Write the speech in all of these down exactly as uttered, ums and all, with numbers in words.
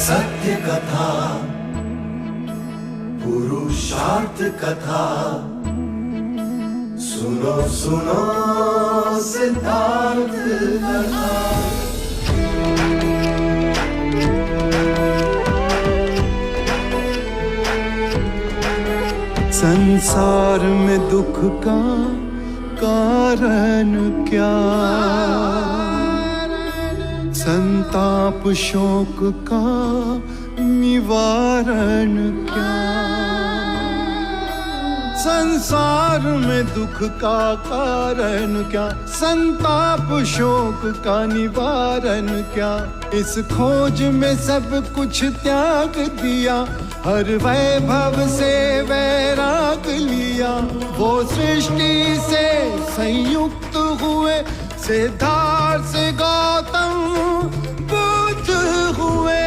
सत्य कथा, पुरुषार्थ कथा, सुनो सुनो सिद्धार्थ कथा। संसार में दुख का कारण क्या, संताप शोक का निवारण क्या, संसार में दुख का कारण क्या, संताप शोक का निवारण क्या। इस खोज में सब कुछ त्याग दिया, हर वैभव से वैराग लिया। वो सृष्टि से संयुक्त हुए, सिद्धार्थ से गौतम बुद्ध हुए।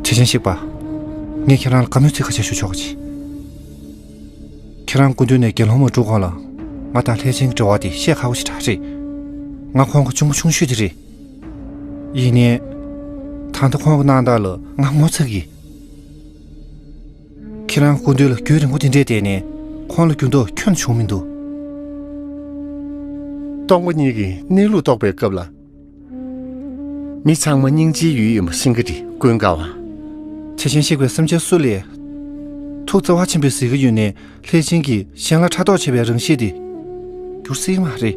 བྲེ་ཆེན་གཤེགས་པ། ངས་ཁྱེད་རང་ལ་བཀའ་མོལ་ཚིག་ཁ་ཤས་ཞུ་ཆོག་གི། ཁྱེད་རང་སྐུ་མདུན་ནས་དགེ་སློང་མ་སྒྲུབ་གོང་ལ། ང་དང་ལྷས་སྦྱིན་གྱི་འབྲེལ་བ་དེ་བཤད་ཁག་པོ་ཞེ་དྲག་རེད། ང་ཁོང་གི་གཅུང་མོ་ཆུང་ཤོས་དེ་རེད། ཡིན་ནའི། ད་ལྟ་ཁོང་གི་གནང་སྟངས་ལ་ང་ངོ་ཚ་གི། ཁྱེད་རང་སྐུ་མདུན་ལ་རྒྱུན་རིང་པོ་དེ་འདྲས་བསྡད་ནས་ཁོང་ལ་འགྱུར་ལྡོག་ཁྱོན་བྱུང་མི་འདུག། སྟོང་པ་ཉིད་ཀྱི་གནས་ལུགས་རྟོགས་པའི་སྐབས་ལ། མི་ཚང་མ་སྙིང་རྗེའི་ཡུལ་ཡིན་པ་ཤེས་ཀྱི་རེད། ཀུན་དགའ་བ། བྲེ་ཆེན་གཤེགས་པའི་སེམས་ཅན་སུ་ལས། ཐུགས་བརྩེ་བ་ཆེན་པོས་གཟིགས་ཀྱི་ཡོད་ནའི་ལྷས་སྦྱིན་གྱིས་གཞན་ལ་ཕྲག་དོག་བྱེད་པའི་རང་གཤིས་དེ། འགྱུར་སྲིད་མ་རེད།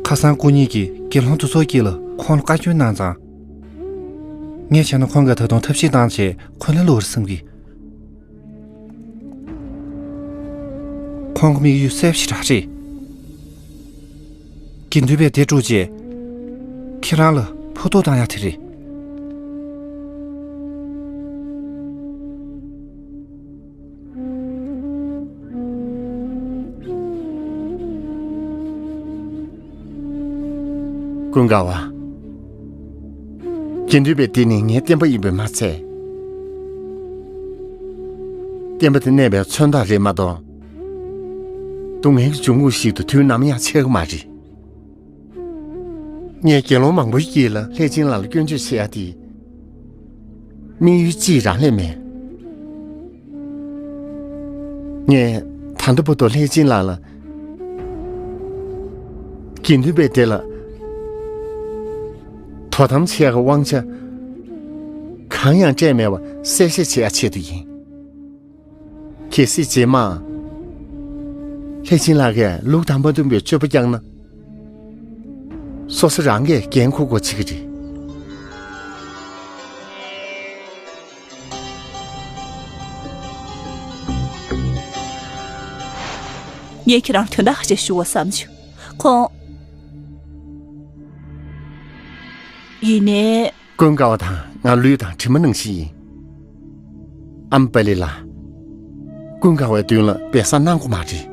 ཁ་སང་སྐུ་ཉིད་ཀྱིས་དགེ་སློང་དེ་ཚོའི་དཀྱིལ་ལ་ཁོང་ལ་བཀའ་བཀྱོན་གནང་ཙང་། ངས་བྱས་ན་ཁོང་གིས་ད་དུང་ཐབས་ཤེས་བཏང་བྱས་འཁོན་ལན་སློག་རེད་བསམ་གི། ཁོང་གི་དམིགས་ཡུལ་གསལ་པོ་ཞེ་དྲག་རེད། དགེ་འདུན་པའི་སྡེ་དཀྲུགས་རྗེས། ཁྱེད་རང་ལ་ཕོག་ཐུག་བཏང་ཡག་དེ་རེད། ཀུན་དགའ་བ། དགེ་འདུན་པའི་སྡེ་ནི་ངའི་བསྟན་པ་ཡིན་པས་མ་ཚད། བསྟན་པ་དེ་གནས་པའི་མཚོན་རྟགས་རེད་མ་གཏོགས། སྡུག་བསྔལ་གྱི་འབྱུང་ཁུངས་ཤིག་ཏུ་དུས་ནམ་ཡང་ཆགས་ཀྱི་མ་རེད། ངས་དགེ་སློང་མང་པོའི་དཀྱིལ་ལ་ལྷས་སྦྱིན་ལགས་ལ་སྐྱོན་བརྗོད་བྱེད་ཡ་དེ། དམིགས་ཡུལ་གཅིག་རང་ལས་མེད། ངས་ད་ལྟ་བར་དུ་ལྷས་སྦྱིན་ལགས་ལ། དགེ་འདུན་པའི་སྡེ་ལ། དོ་དམ་བྱེད་ཡ་གི་དབང་ཆ། གང་ཡང་སྤྲད་མེད་པ་གསལ་བཤད་བྱེད་ཡ་ཆེད་དུ་ཡིན། གལ་སྲིད་རྗེས་མ། ལྷས་སྦྱིན་ལགས་ཀྱིས་ལུགས་དང་མ་མཐུན་པའི་སྤྱོད་པ་བསྐྱངས་ན། སོ་སོ་རང་གིས་འགན་འཁུར་དགོས་བྱེད་ཀྱི་རེད། ངས་ཁྱེད་རང་དོན་དག་ཁ་ཤས་ཞུ་བ་བསམ་བྱུང་། ཁོང་། ཡིན་ནའི། ཀུན་དགའ་བ་དང་ང་ལུས་དང་གྲིབ་མ་ནང་བཞིན་ཡིན། ཨམ་པ་ལི་ལགས། ཀུན་དགའ་བའི་མདུན་ལ་སྦས་གསང་གནང་དགོས་མ་རེད།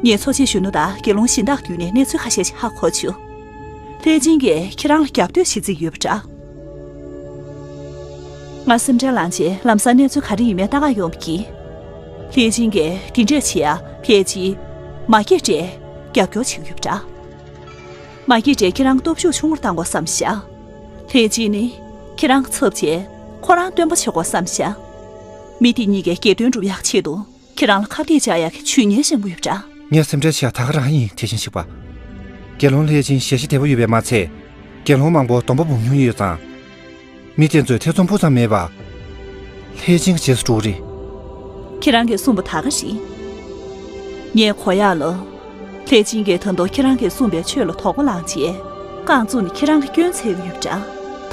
ངས་ཚོགས་ཆེན་གཞོན་ནུ་དང་དགེ་སློང་གཞན་དག་བརྒྱུད་ནས་གནས་ཚུལ་ཁ་ཤས་ཤིག་ཧ་གོ་བྱུང་། ལྷས་སྦྱིན་གྱིས་ཁྱེད་རང་ལ་རྒྱབ་གཏོད་བྱེད་རྩིས་ཡོད་པ་འདྲ། ང་སེམས་ཁྲལ་ལངས་རྗེས་ལམ་སང་གནས་ཚུལ་ག་རེ་ཡིན་མིན་ལྟ་ག་ཡོང་བ་ཡིན། ལྷས་སྦྱིན་གྱིས་འདི་འདྲས་བྱེད་ཡ་ཕལ་ཆེར་མ་སྐྱེས་དགྲས་རྒྱབ་སྐྱོར་བྱེད་ཀྱི་ཡོད་པ་འདྲ། མ་སྐྱེས་དགྲས་ཁྱེད་རང་སྟོབས་ཤུགས་ཆུང་ངུར་བཏང་དགོས་བསམ་ཤག། ལྷས་སྦྱིན་ནི་ཁྱེད་རང་གི་ཚབ་བྱས་ཁོ་རང་སྟོན་པ་བྱེད་དགོས་བསམ་ཤག། མི་དེ་གཉིས་ཀའི་སྒེར་དོན་སྒྲུབ་ཡག་ཆེད་དུ་ཁྱེད་རང་ལ་ཁ་གཏད་བཅག་ཡག་གི་ཇུས་ངན་བཞེངས་པ་ཡོད་པ་འདྲ། ངས་སེམས་ཁྲལ་བྱེད་ཡག་ད་ག་རང་ཡིན། དེ་བཞིན་གཤེགས་པ། དགེ་སློང་ལྷས་སྦྱིན་ཞལ་བཞེས་བདེ་པོ་ཡོད་པས་མ་ཚད། དགེ་སློང་མང་པོ་སྡོམ་པ་འབུལ་མྱོང་ཡོད་ཙང་། མི་དེ་ཚོས་ཐེ་ཚོམ་སྤུ་ཙམ་མེད་པར། ལྷས་སྦྱིན་གྱི་རྗེས་སུ་འགྲོ་གི་རེད། ཁྱེད་རང་གིས་གསུངས་པ་ད་ག་རེད། ངས་གོ་ཡག་ལ། ལྷས་སྦྱིན་གྱིས་ད་དུང་ཁྱེད་རང་གིས་གསུངས་པའི་ཆོས་ལ་དོགས་པ་ལངས་རྗེས། རྐང་བཙུགས་ནས་ཁྱེད་རང་ལ་སྐྱོན་འཚོལ་གྱི་ཡོད་པ་འདྲ།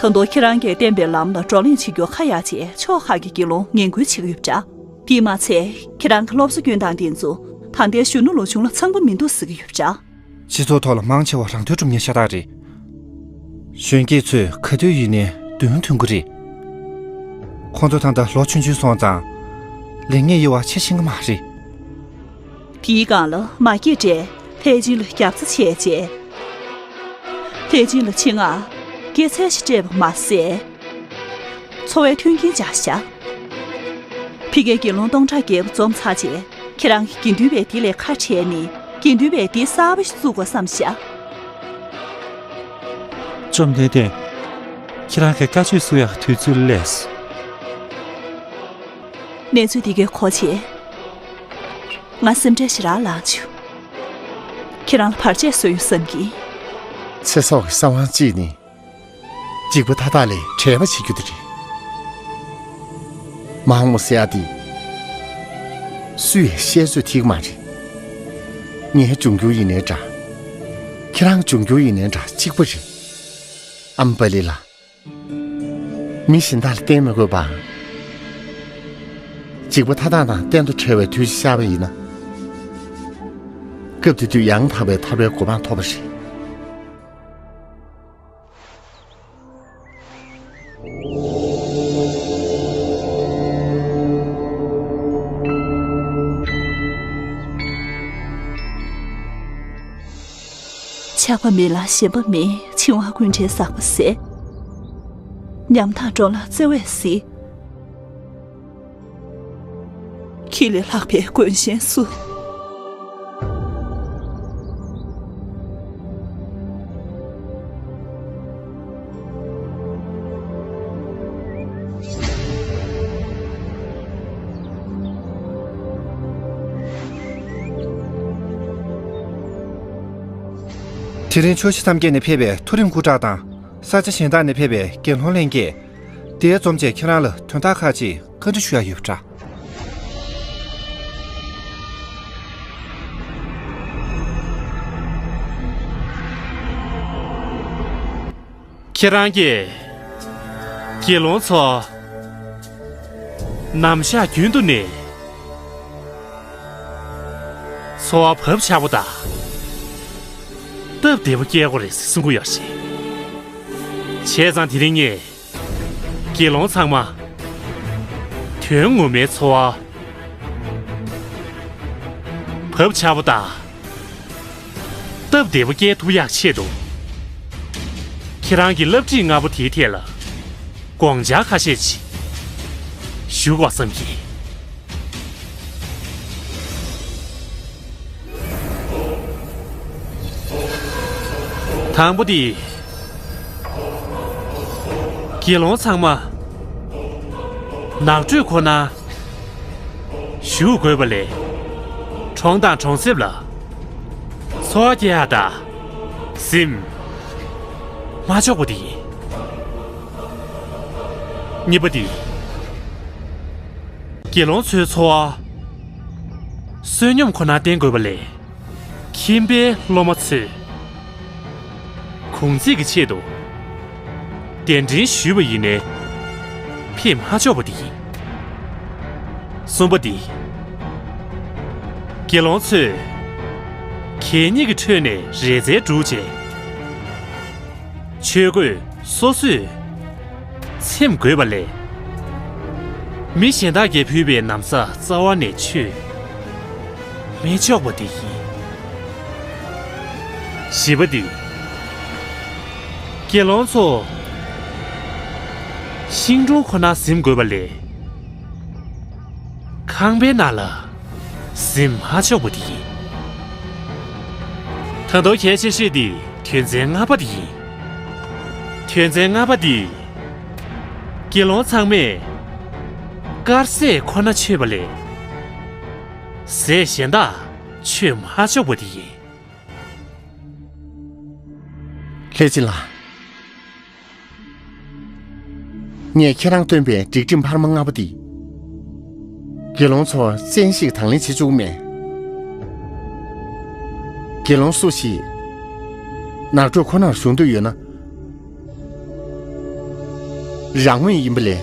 ད་དུང་ཁྱེད་རང་གིས་བསྟན་པའི་ལམ་ལ་བགྲོ་གླེང་བྱེད་རྒྱུ་ཁ་ཡ་བྱས་ཕྱོགས་ཁག་གི་དགེ་སློང་ངན་སྐུལ་བྱེད་ཀྱི་ཡོད་པ་འདྲ། དེས་མ་ཚད། ཁྱེད་རང་གི་སློབ་གསོ་སྐྱོན་སྟངས་དེ་ཚོ་ད་ལྟའི་གཞོན་ནུ་ལོ་ཆུང་ལ་འཚམ་པོ་མི་འདུག་ཟེར་གྱི་ཡོད་པ་འདྲ། སྤྱི་ཚོགས་ཐོག་ལ་མང་ཆེ་བ་རང་དོན་སྒྲུབ་མཁན་ཤ་སྟག་རེད། གཞོན་སྐྱེས་ཚོས་ག་དུས་ཡིན་ནའི་ མདུན་ཐོན་གྱི་རེད། ཁོང་ཚོ་ད་ལྟ་ལོ་ཆུང་ཆུང་སོང་ཙང་ལས་ངན་ཡོད་པ་ཆ་ཤེས་ཀྱི་མ་རེད། དེའི་སྒང་ལ་མ་སྐྱེས་དགྲས་ལྷས་སྦྱིན་ལ་རྒྱབ་རྩ་བྱས་རྗེས། ལྷས་སྦྱིན་ལ་ཆེད་མངགས་སྐྱེད་ཚལ་ཞིག་སྤྲད་པ་མ་ཟད། འཚོ་བའི་མཐུན་རྐྱེན་སྦྱར་བཞག་ཕ་གིར་དགེ་སློང་སྟོང་ཕྲག་བརྒལ་བ་འཛོམས་ཚར་རྗེས། ཁྱེད་རང་གིས་དགེ་འདུན་པའི་སྡེ་ལས་ཁ་བྲལ་ནས་དགེ་འདུན་པའི་སྡེ་གསར་པ་ཞིག་བཙུགས་དགོས་བསམ་བཞག་བཅོམ་ལྡན་འདས། ཁྱེད་རང་གི་བཀའ་ཆོས་སུ་ཡག་དུས་ཚོད་སླེབས། གནས་ཚུལ་འདི་གའི་གོ་ཆེ། ང་སེམས་ཁྲལ་ཞེ་དྲག་ལངས་བྱུང་། ཁྱེད་རང་ལ་བར་ཆད་བཟོ་ཡོད་བསམ་གྱིས། ཚེ་སྲོག་གི་གསང་བ་གཅིག་ནི། འཇིགས་པ་མཐའ་དག་ལས་བྲལ་བ་བྱེད་རྒྱུ་དེ་རེད། མ་འོངས་པ་ཟེར་ཡ་དེ། སུས་བཤད་ཚོད་ཐིག་མ་རེད། ངས་འབྱུང་འགྱུར་ཡིན་ནའི་འདྲ། ཁྱེད་རང་འབྱུང་འགྱུར་ཡིན་ནའི་འདྲ་གཅིག་པ་རེད། ཨམ་པ་ལི་ལགས། མི་གཞན་དག་ལ་བརྟེན་མི་དགོས་པ། འཇིགས་པ་མཐའ་དག་དང་གཏན་དུ་བྲལ་བའི་དུས་ཤར་བ་ཡིན་ན། སྐབས་དེ་དུས་ཡང་དག་པའི་ཐར་པའི་གོ་འཕང་ཐོབ་པ་རེད། ཆགས་པ་མེད་ལ་ཞེན་པ་མེད། འཆིང་བ་ཀུན་བྲལ་ཟག་པ་ཟད། ཉམ་ཐག་འགྲོ་ལ་བརྩེ་བས་གཟིགས། ཁྱེད་ལས་ལྷག་པའི་མགོན་གཞན་སུ། དེ་རིང་ཕྱོགས་བཞི་མཚམས་བརྒྱད་ནས་ཕེབས་པའི་མཐོ་རིམ་སྐུ་དྲག་དང་། ས་ཆ་གཞན་དག་ནས་ཕེབས་པའི་དགེ་སློང་ལྷན་རྒྱས། འདིར་འཛོམས་བྱས་ཁྱེད་རང་ལ་དོན་དག་ཁག་ཅིག་བཀའ་འདྲི་ཞུ་ཡ་ཡོད་པ་འདྲ། ཁྱེད་རང་གིས་དགེ་སློང་ཚོ་ནམ་ཞག་རྒྱུན་དུ་ནས་འཚོ་བ་བབ་ཆགས་པོ་དང་སྟབས་བདེ་པོ་སྐྱེལ་དགོས་རེད་ཟེར་གསུང་གི་ཡོད་རེད། བྱས་ཙང་དེ་རིང་ངས་དགེ་སློང་ཚང་མ་དོན་ངོ་མའི་འཚོ་བ་བབ་ཆགས་པོ་དང་སྟབས་བདེ་པོ་སྐྱེལ་ཐུབ་ཡག་ཆེད་དུ། ཁྱེད་རང་གི་བསླབ་ཁྲིད་ལྔ་པོ་དེའི་ཐད་ལ་དགོངས་འཆར་ཁ་ཤས་ཅིག་ཞུ་དགོས་བསམ་གྱི། དང་པོ་དེ། དགེ་སློང་ཚང་མ་ནགས་ཁྲོད་ཁོ་ན་བཞུགས་དགོས་པ་ལས། གྲོང་དང་གྲོང་གསེབ་ལ་འཚོ་བ་སྐྱེལ་ཡག་དང་གཟིམ་མ་འཇོག་པ་དེ་ཡིན། གཉིས་པ་དེ། དགེ་སློང་ཚོའི་འཚོ་བ་བསོད་སྙོམས་ཁོ་ན་བསྟེན་དགོས་པ་ལས། ཁྱིམ་པའི་སློབ་མ་ཚོས་གུང་ཚིགས་ཀྱི་ཆེད་དུ་གདན་འདྲེན་ཞུས་པ་ཡིན་ནའི་ཕེབས་མ་ཆོག་པ་དེ་ཡིན། གསུམ་པ་འདི། དགེ་སློང་ཚོས་གད་སྙིགས་ཀྱི་ཁྲོད་ནས་རས་རྩལ་སྒྲུག་བྱས། ཆོས་གོས་སོ་སོས་འཚེམ་དགོས་པ་ལས། མི་གཞན་དག་གིས་ཕུལ་བའི་ན་བཟའ་རྩ་བ་ནས་མཆོད་མི་ཆོག་པ་དེ་ཡིན། བཞི་པ་འདི། དགེ་སློང་ཚོ་ཤིང་དྲུང་ཁོ་ན་གཟིམ་དགོས་པ་ལས། ཁང་པའི་ནང་ལ་གཟིམ་མ་ཆོག་པ་དེ་ཡིན། ད་དུང་གལ་ཆེ་ཤོས་དེ་དོན་ཚན་ལྔ་པ་དེ་ཡིན། དོན་ཚན་ལྔ་པ་འདི། དགེ་སློང་ཚང་མས་དཀར་ཟས་ཁོ་ན་མཆོད་པ་ལས། ཟས་གཞན་དག་མཆོད་མ་ཆོག་པ་དེ་ཡིན། ལྷས་སྦྱིན་ལགས། ངས་ཁྱེད་རང་བཏོན་པའི་སྒྲིག་ཁྲིམས་འཕར་མ་ལྔ་པོ་འདི། དགེ་སློང་ཚོར་བཙན་ཞིག་དང་ལེན་བྱེད་བཅུག་མེད། དགེ་སློང་སུ་ཞིག་ནགས་ཁྲོད་ཁོ་ནར་བཞུགས་འདོད་ཡོད་ན། རང་མོས་ཡིན་པ་ལས།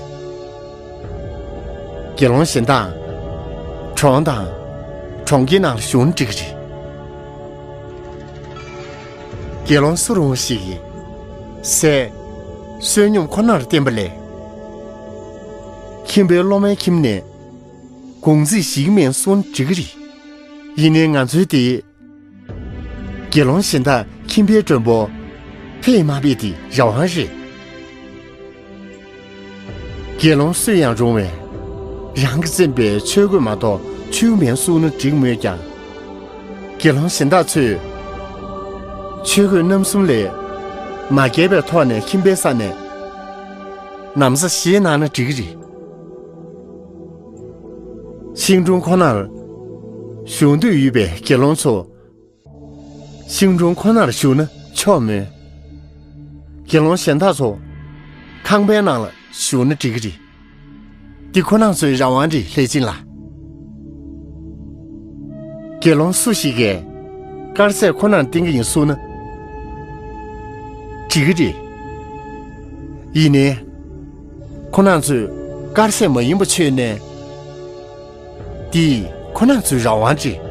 དགེ་སློང་གཞན་དག་གྲོང་དང་གྲོང་ཁྱེར་ནང་ལ་བཞུགས་ན་འགྲིག་གི་རེད། དགེ་སློང་སུ་རུང་བ་ཞིག་གིས་ཟས་ བསོད་སྙོམས་ཁོ་ནར་བརྟེན་པ་ལས། ཁྱིམ་པའི་སློབ་མའི་ཁྱིམ་ནས་གུང་ཚིགས་ཞིག་མེད་གསུང་འགྲིག་གི་རེད། ཡིན་ནའི་ང་ཚོའི་དེ། དགེ་སློང་གཞན་དག་ཁྱིམ་པའི་མགྲོན་པོ་ཕེབས་མ་ཕེབས་དེ་རང་དབང་རེད། དགེ་སློང་སུ་ཡང་རུང་བས་རང་གིས་བཙེམས་པའི་ཆོས་གོས་མ་གཏོགས་ཕྱུགས་མེད་གསུང་ན་འགྲིག་མོད་ཀྱང་། དགེ་སློང་གཞན་དག་ཚོས་ཆོས་གོས་རྣམ་གསུམ་ལས་མ་བརྒལ་བའི་ཐོག་ནས་ཁྱིམ་པའི་ས་ནས་ན་བཟའ་བཞེས་གནང་ན་འགྲིག་གི་རེད། ཤིང་དྲུང་ཁོ་ནར་བཞུགས་འདོད་ཡོད་པའི་དགེ་སློང་ཚོ། ཤིང་དྲུང་ཁོ་ནར་བཞུགས་ན་ཆོག་མོད། དགེ་སློང་གཞན་དག་ཚོ་ཁང་པའི་ནང་ལ་བཞུགས་ན་འགྲིག་གི་རེད། འདི་ཁོ་རང་ཚོའི་རང་དབང་རེད། ལྷས་སྦྱིན་ལགས། དགེ་སློང་སུ་ཞིག་གིས་དཀར་ཟས་ཁོ་ནར་བསྟེན་གྱི་ཡིན་གསུངས་ན་འགྲིག་གི་རེད། ཡིན་ནའི། ཁོ་རང་ཚོས་དཀར་ཟས་མ་ཡིན་པ་མཆོད་ནས། འདི་ཁོ་རང་ཚོའི་རང་དབང་རེད།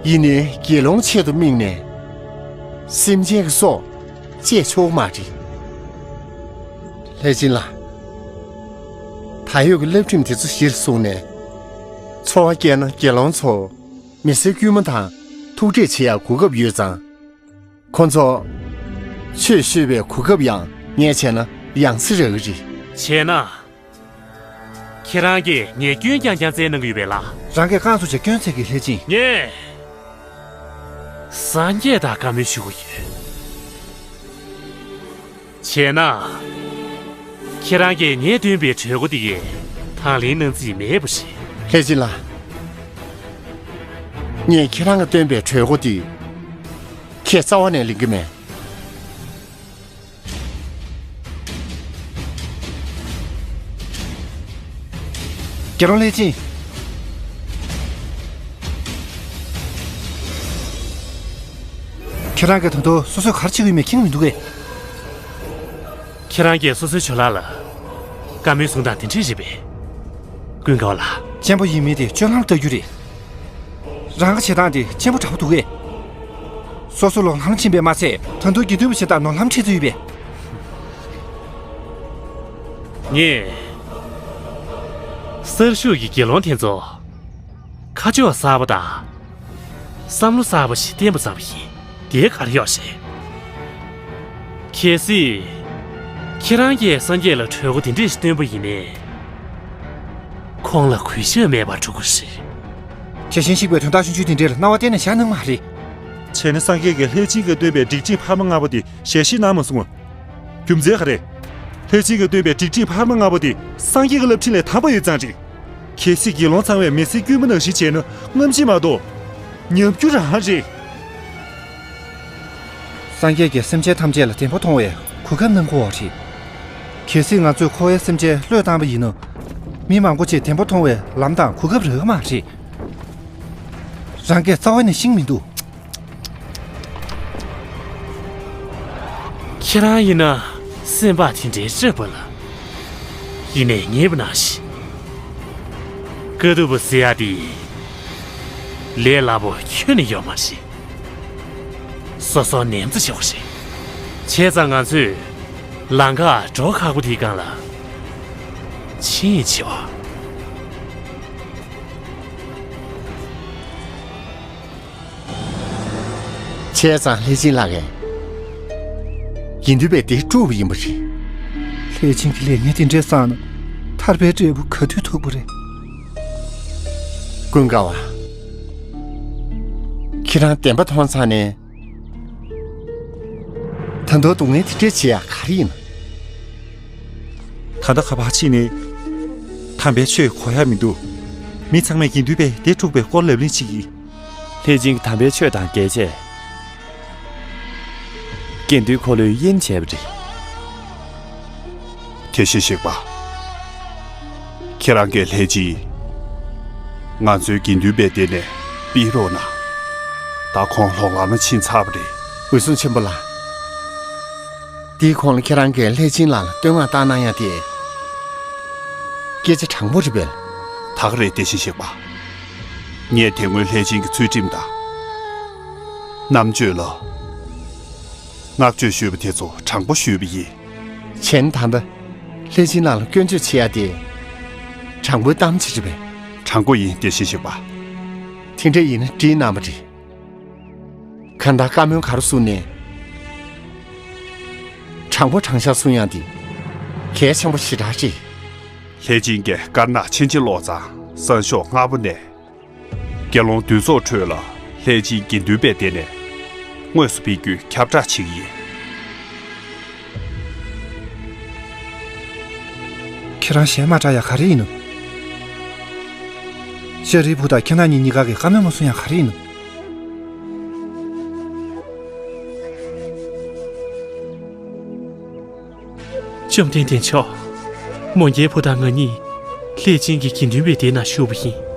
ཡིན་ནའི་དགེ་སློང་ཆེད་དུ་དམིགས་ནས་སེམས་ཅན་གྱི་སྲོག་བཅད་ཆོག་མ་རེད། ལྷས་སྦྱིན་ལགས། ད་ཡོད་ཀྱི་བསླབ་ཁྲིམས་དེ་ཚོ་གཞིར་བཟུང་ནས། འཚོ་བ་སྐྱེལ་ན་དགེ་སློང་ཚོ་མི་སེར་དཀྱུས་མ་དང་ཐུག་འཕྲད་བྱེད་ཡག་གོ་སྐབས་ཡོད་ཙང་། ཁོ་ཚོ་ཆོས་ཞུས་པའི་གོ་སྐབས་ཡང་ངས་བྱས་ན་ཡང་སེ་རག་གི་རེད། བྱས་ན། ཁྱེད་རང་གིས་ངས་སྐྱོན་རྐྱང་རྐྱང་བཙལ་གནང་གི་ཡོད་པས་ལགས། རང་གིས་རྐང་བཙུགས་བྱས་སྐྱོན་འཚོལ་གྱི། ལྷས་སྦྱིན། ངས་སངས་རྒྱས་དང་བཀའ་མོལ་ཞུ་གི་ཡོད། བྱས་ན། ཁྱེད་རང་གིས་ངས་བཏོན་པའི་གྲོས་འགོ་དེ་གའི་དང་ལེན་གནང་རྩིས་མེད་པ་རེད། ལྷས་སྦྱིན་ལགས། ངས་ཁྱེད་རང་གིས་བཏོན་པའི་གྲོས་འགོ་དེ་ཁྱེད་རྩ་བ་ནས་ལེན་གྱི་མེད། དགེ་སློང་ལྷས་སྦྱིན། ཁྱེད་རང་གིས་ད་དུང་སོ་སོས་ག་རེ་བྱེད་ཀྱི་ཡོད་མེད་མཁྱེན་གྱི་མི་འདུག་གས། ཁྱེད་རང་གིས་སོ་སོའི་ཇོ་ལགས་ལ་བཀའ་མོལ་གསུང་སྟངས་དེ་འདྲས་རེད་པས། ཀུན་དགའ་བ་ལགས། གཅེན་པོ་ཡིན་མིན་དེ་སྤྱོད་ལམ་ལྟ་རྒྱུ་རེད། རང་གི་བྱེད་སྟངས་དེ་གཅེན་པོ་འདྲ་པོ་འདུག་གས། སོ་སོ་ལོག་ལམ་ཕྱིན་པས་མ་ཚད་ད་དུང་དགེ་འདུན་པ་གཞན་དག་ནོར་ལམ་ཁྲིད་ཚུལ་ཡོད་པས། ངས་གསར་ཞུགས་ཀྱི་དགེ་སློང་དེ་ཚོ་ཁ་ཕྱོགས་གསར་པ་དང་། བསམ་བློ་གསར་པ་ཞིག་བསྟན་པ་ཙམ་ཡིན། དེའི་ག་རེ་ཡོད་རེད། གལ་སྲིད། ཁྱེད་རང་གིས་སངས་རྒྱས་ལ་གྲོས་འགོ་དེ་འདྲས་ཤིག་བཏོན་པ་ཡིན་ནའི། ཁོང་ལ་གུས་ཞབས་མེད་པར་འགྲོ་གི་རེད། དེ་བཞིན་གཤེགས་པའི་དོན་དག་ཆུང་ཆུང་དེ་འདྲས་ལ་རྣ་བ་གཏད་ནས་བཞག་གནང་མ་རེད། བྱས་ན་སངས་རྒྱས་ཀྱིས་ལྷས་སྦྱིན་གྱིས་བཏོན་པའི་སྒྲིག་ཆས་འཕར་མ་ལྔ་པོ་དེ་ཞལ་བཞེས་གནང་མ་སོང་ངམ། རྒྱུ་མཚན་ག་རེ། ལྷས་སྦྱིན་གྱིས་བཏོན་པའི་སྒྲིག་ཆས་འཕར་མ་ལྔ་པོ་དེ་སངས་རྒྱས་ཀྱི་བསླབ་ཁྲིམས་ལས་དམ་པ་ཡོད་ཙང་རེད། གལ་སྲིད་དགེ་སློང་ཚང་མས་མི་སེར་དཀྱུས་མ་ནང་བཞིན་བྱས་ན་རྔམ་བརྗིད་མ་གཏོགས། ཉམས་རྒུད་རང་རེད། སངས་རྒྱས་ཀྱིས་སེམས་ཅན་ཐམས་ཅད་ལ་བདེན་པ་མཐོང་བའི་གོ་སྐབས་གནང་གི་ཡོད་རེད། གལ་སྲིད་ང་ཚོས་འཁོར་བའི་སེམས་ཅན་བློས་བཏང་པ་ཡིན་ན། མི་མང་པོ་ཅིག་བདེན་པ་མཐོང་བའི་ལམ་དང་གོ་སྐབས་རག་གི་མ་རེད། རང་གིས་རྩ་བ་ནས་ཤེས་ཀྱི་མི་འདུག་ཁྱེད་རང་ཡིན་ན་སེམས་པ་དེ་འདྲའི་སྐྱིད་པོ་ལ། ཡིན་ནའི་ངེས་པ་ནང་བཞིན། དཀའ་སྡུག་པོ་ཟེར་ཡ་དེ་ལས་སླ་པོ་ཁྱོན་ནས་ཡོད་མ་རེད། སོ་སོ་ནན་ཙི་བྱེད་དགོས་རེད། བྱས་ཙང་ང་ཚོས་ལམ་ཁ་འགྲོ་ཁག་པོ་དེའི་སྒང་ལ་ཕྱིན་ཡིན་བྱེད་པ། བྱས་ཙང་ལྷས་སྦྱིན་ལགས་ཀྱིས་དགེ་འདུན་པའི་སྡེ་དཀྲུགས་པ་ཡིན་པ་རེད། ལྷས་སྦྱིན་གྱི་ལས་ངན་དེ་འདྲས་བསགས་ན་ཐར་པའི་འབྲས་བུ་ག་དུས་ཐོབ་ཀྱི་རེད། ཀུན་དགའ་བ། ཁྱེད་རང་བདེན་པ་མཐོང་ཚར་ནས། ད་དུང་སྡུག་བསྔལ་དེ་འདྲས་བྱེད་ཡག་ག་རེ་ཡིན། ད་ལྟ་ཁ་པར་ཕྱིན་ནས། དམ་པའི་ཆོས་གོ་ཡག་མི་འདུག་མི་ཚང་མས་དགེ་འདུན་པའི་སྡེ་དཀྲུགས་པའི་སྐོར་ལབ་གླེང་བྱེད་ཀྱི། ལྷས་སྦྱིན་གྱིས་དམ་པའི་ཆོས་དང་འགལ་བྱས། དགེ་འདུན་འཁོར་ལོའི་དབྱེན་བྱས་པ་རེད། དེ་བཞིན་གཤེགས་པ། ཁྱེད་རང་གིས་ལྷས་སྦྱིན། ང་ཚོའི་དགེ་འདུན་པའི་སྡེ་ནས་ཕུད་རོགས་གནང་། ད་ཁོང་ལོག་ལམ་ལ་ཕྱིན་ཚར་བ་རེད། འོད་སྲུང་ཆེན་པོ་ལགས། དེའི་གོང་ལ་ཁྱེད་རང་གིས་ལྷས་སྦྱིན་ལགས་ལ་བསྟོད་བསྔགས་བཏང་གནང་ཡ་དེ། སྐད་ཆ་དྲང་པོ་རེད་པས། ད་ག་རེད། དེ་བཞིན་གཤེགས་པ། ངས་དེ་སྔོན་ལྷས་སྦྱིན་གྱི་ཚུལ་ཁྲིམས་དང་། རྣམ་དཔྱོད་ལ། བསྔགས་བརྗོད་ཞུས་པ་དེ་ཚོ་དྲང་པོ་ཞུས་པ་ཡིན། བྱས་ན་ད་ལྟ་ལྷས་སྦྱིན་ལགས་ལ་སྐྱོན་བརྗོད་བྱེད་ཡ་དེ། དྲང་པོའི་གཏམ་ཅིག་རེད་པས། དྲང་པོ་ཡིན། དེ་བཞིན་གཤེགས་པ། དེ་འདྲ་ཡིན་ན་འགྲིག་གནང་བ་རེད། གང་ལྟར་བཀའ་མོལ་ག་རེ་གསུངས་ནའི། དྲང་པོ་དྲང་བཞག་གསུང་ཡ་དེ་གལ་ཆེན་པོ་ཞེ་དྲག་རེད། ལྷས་སྦྱིན་གྱིས་དཀར་ནག་ཕྱིན་ཅི་ལོག་ཙང་། སང་ཞོགས་སྔ་པོ་ནས། དགེ་སློང་འདུས་ཚོགས་ཁྲོད་ལ་ལྷས་སྦྱིན་དགེ་འདུན་པའི་སྡེ་ནས་དངོས་སུ་ཕེབས་རྒྱུའི་ཁྱབ་བསྒྲགས་བྱེད་ཀྱི་ཡིན། ཁྱེད་རང་གཞས་མ་འཁྲབ་ཡ་ག་རེ་ཡིན་ནམ། ཤཱ་རིའི་བུ་དང་ཁྱེད་རང་གཉིས་གཉིས་ཀ་གིས་བཀའ་མོལ་མ་གསུང་ཡ་ག་རེ་ཡིན་ནམ། བཅོམ་ལྡན་འདས་མཆོག། མོ་རྒྱལ་བུ་དང་ང་གཉིས་ལྷས་སྦྱིན་གྱི་དགེ་འདུན་པའི་སྡེ་ན་ཞུགས་པ་ཡིན།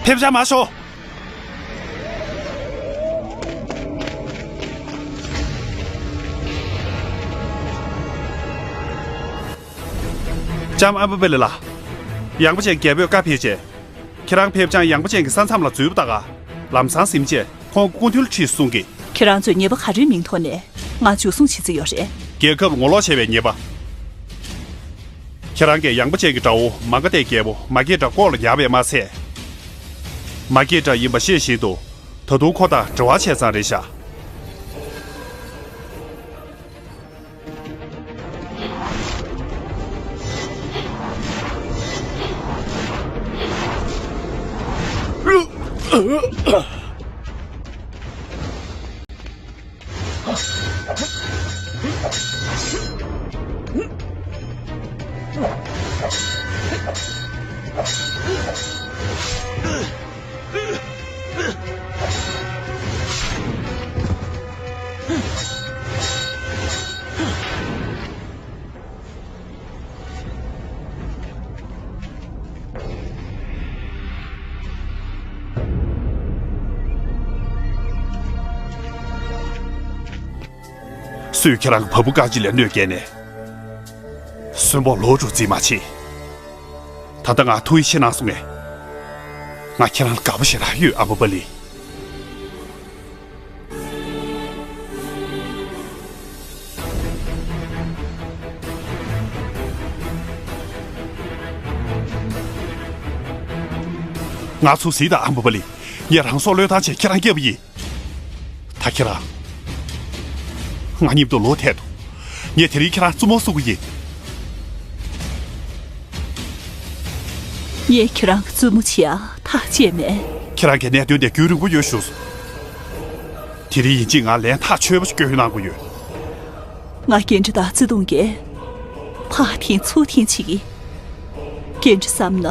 ཕེབས་བཞག་མ་ཤོག། ལྕམ་ཨམ་བི་པ་ལི་ལགས། ཡངས་པ་ཅན་རྒྱལ་པོས་བཀའ་ཕེབས་རྗེས། ཁྱེད་རང་ཕེབས་བྱང་ཡངས་པ་ཅན་གྱི་ས་མཚམས་ལ་འཛུལ་བ་ད་ག་ལམ་སང་ཟིན་རྗེས་ཁོང་སྐུ་མདུན་ལ་ཁྲིད་གསུང་གི། ཁྱེད་རང་ཚོས་ཉེས་པ་ག་རེའི་མིང་ཐོག་ནས་ང་འཇུ་བཟུང་བྱེད་རྩིས་ཡོད་རེད། རྒྱལ་ཁབ་ལ་ངོ་ལོག་བྱས་པའི་ཉེས་པ། ཁྱེད་རང་གིས་ཡངས་པ་ཅན་གྱི་དགྲ་བོ་མ་ག་དྷའི་རྒྱལ་པོ་མ་སྐྱེས་དགྲ་ལྐོག་ལ་ཉར་བས་མ་ཚད། མ་སྐྱེས་དགྲ་ཡིན་པ་ཤེས་བཞིན་དུ་ད་དུང་ཁོ་དང་འབྲེལ་བ་བྱས་ཙང་རེད་ཤག། སུས་ཁྱེད་རང་གི་བ་སྤུ་རྐང་གཅིག་ལ་གནོད་བསྐྱལ་ནས། གསོན་པོ་ལོག་འགྲོ་རྩིས་མ་བྱེད། ད་ལྟ་ང་ཐུགས་ཡིད་ཆེས་གནང་སོང་ངས། ང་ཁྱེད་རང་ལ་དགའ་པོ་ཞེ་དྲག་ཡོད། ཨ་མ་པ་ལི། ང་ཚོ་གཟིགས་དང་། ཨ་མ་པ་ལི། ངས་རང་སྲོག་བློས་བཏང་བྱས་ཁྱེད་རང་སྐྱོབ་པ་ཡིན། ད་ཁྱེད་རང་ང་མཉམ་དུ་ལོག་ཐད་དོ། ངས་དེ་རིང་ཁྱེད་རང་བཙུན་མོ་བཟོ་གི་ཡིན། ངས་ཁྱེད་རང་གི་བཙུན་མོ་བྱེད་ཡ་ཐག་བཅད་མེད། ཁྱེད་རང་གི་གནད་དོན་དེ་རྒྱུན་རིང་པོ་ཡོད་ཞུ་སོང་། དེ་རིང་ཡིན་གཅིག་ང་ལན་ཐག་ཆོད་པོ་ཞིག་སྐྱོན་གནང་དགོས་ཡོད། ང་རྒན་དྲི་དང་བརྩེ་དུང་གིས་ཕར་འཐེན་ཚུར་འཐེན་བྱེད་ཀྱི། རྒན་དྲི་བསམ་ན།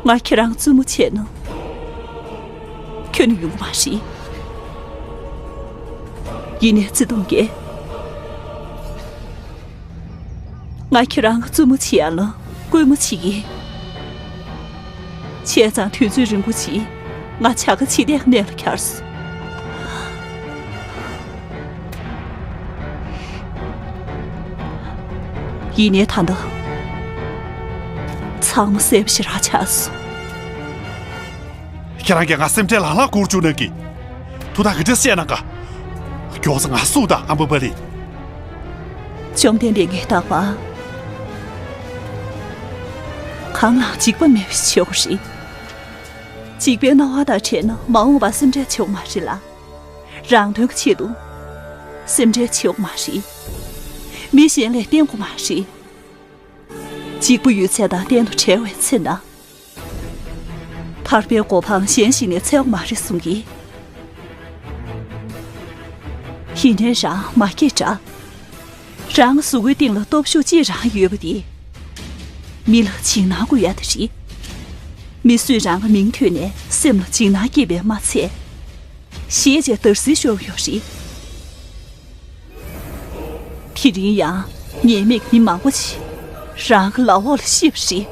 ང་ཁྱེད་རང་བཙུན་མོ་བྱས་ན་ཁྱོན་ནས་ཡོང་གི་མ་རེད། ཡིན་ནའི་བརྩེ་དུང་གིས་ང་ཁྱེད་རང་བཙུན་མོ་བྱེད་ཡ་ལ་སྐུལ་མ་བྱེད་ཀྱི། བྱས་ཙང་དུས་ཚོད་རིང་པོ་ཅིག་ང་བྱ་དགའ་བྱེད་བསྡད་གནས་ལ་འཁྱར་སོང་། ཡིན་ནའི་ད་ལྟ་ཚང་མ་གསལ་པོ་ཞེ་དྲག་ཆགས་སོང་། ཁྱེད་རང་གིས་ང་སེམས་ཁྲལ་ལྷང་ལྷང་སྐུར་བཅུག་གནང་གི། ཐུགས་ཐག་གི་འདྲ་བཤད་གནང་ག་མགྱོགས་ཙམ་ང་གསུངས་དང་། ཨ་མ་པ་ལི། བཅོམ་ལྡན་འདས་ངས་རྟག་པར་གང་ལའང་འཇིགས་པ་མེད་པ་ཞིག་བྱེད་དགོས་རེད། འཇིགས་པའི་སྣང་བ་དང་བྲལ་ན་མ་འོངས་པར་སེམས་ཁྲལ་བྱེད་དགོས་མ་རེད་ལ། རང་དོན་གྱི་ཆེད་དུ་སེམས་ཁྲལ་བྱེད་དགོས་མ་རེད། མི་གཞན་ལས་བརྟེན་དགོས་མ་རེད། གཅིག་པུ་ཡོད་ཚད་དང་གཏན་དུ་བྲལ་བའི་ཚེ་ན། ཐར་པའི་གོ་འཕང་གཞན་ཞིག་ནས་འཚོལ་དགོས་མ་རེད་གསུང་གི། ཡིན་ནའི་རང་མ་སྐྱེས་དགྲ། རང་གཟུགས་པོའི་སྟེང་ལ་སྟོབས་ཤུགས་ཅི་རང་ཡོད་པ་དེ། མི་ལ་བྱིན་ན་དགོས་ཡ་དེ་རེད། མི་སུས་རང་གི་མིང་ཐོས་ནས་སེམས་ལ་འཇིགས་སྣང་སྐྱེས་པས་མ་ཚད། ཞེད་ཅིང་འདར་སིག་ཤོར་ཡོད་རེད། དེ་རིང་ཡང་ཉེས་མེད་མི་མང་པོ་ཞིག་རང་གི་ལག་འོག་ལ་ཤི་བ་རེད།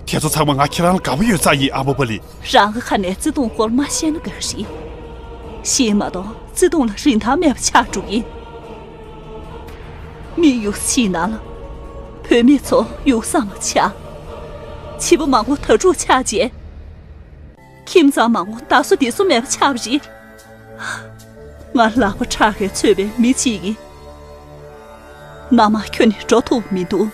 དེ་ཚོ་ཚང་མ་ང་ཁྱེད་རང་ལ་དགའ་པོ་ཡོད་ཙང་ཡིན། ཨམ་བྷ་བ་ལི། རང་གི་ཁ་ནས་བརྩེ་དུང་སྐོར་མ་བཤད་ན་དགའ་གི་རེད། ཤེས་མ་གཏོགས་བརྩེ་དུང་ལ་རིན་ཐང་མེད་པ་ཆགས་འགྲོ་གི་ཡིན། མི་ཡུགས་ཕྱིན་ན་ལ། བུད་མེད་ཚོ་ཡུགས་ས་མ་ཆགས། བྱིས་པ་མང་པོ་དྭ་ཕྲུག་ཆགས་རྗེས། ཁྱིམ་ཚང་མང་པོ་བདག་བཟོ་འདི་བཟོ་མེད་པ་ཆགས་པ་རེད། ང་ལག་པ་ཁྲག་གིས་ཚོས་པའི་མི་གཅིག་གིས། མནའ་མ་ཁྱོན་ནས་འགྲོ་ཐུབ་མི་འདུག་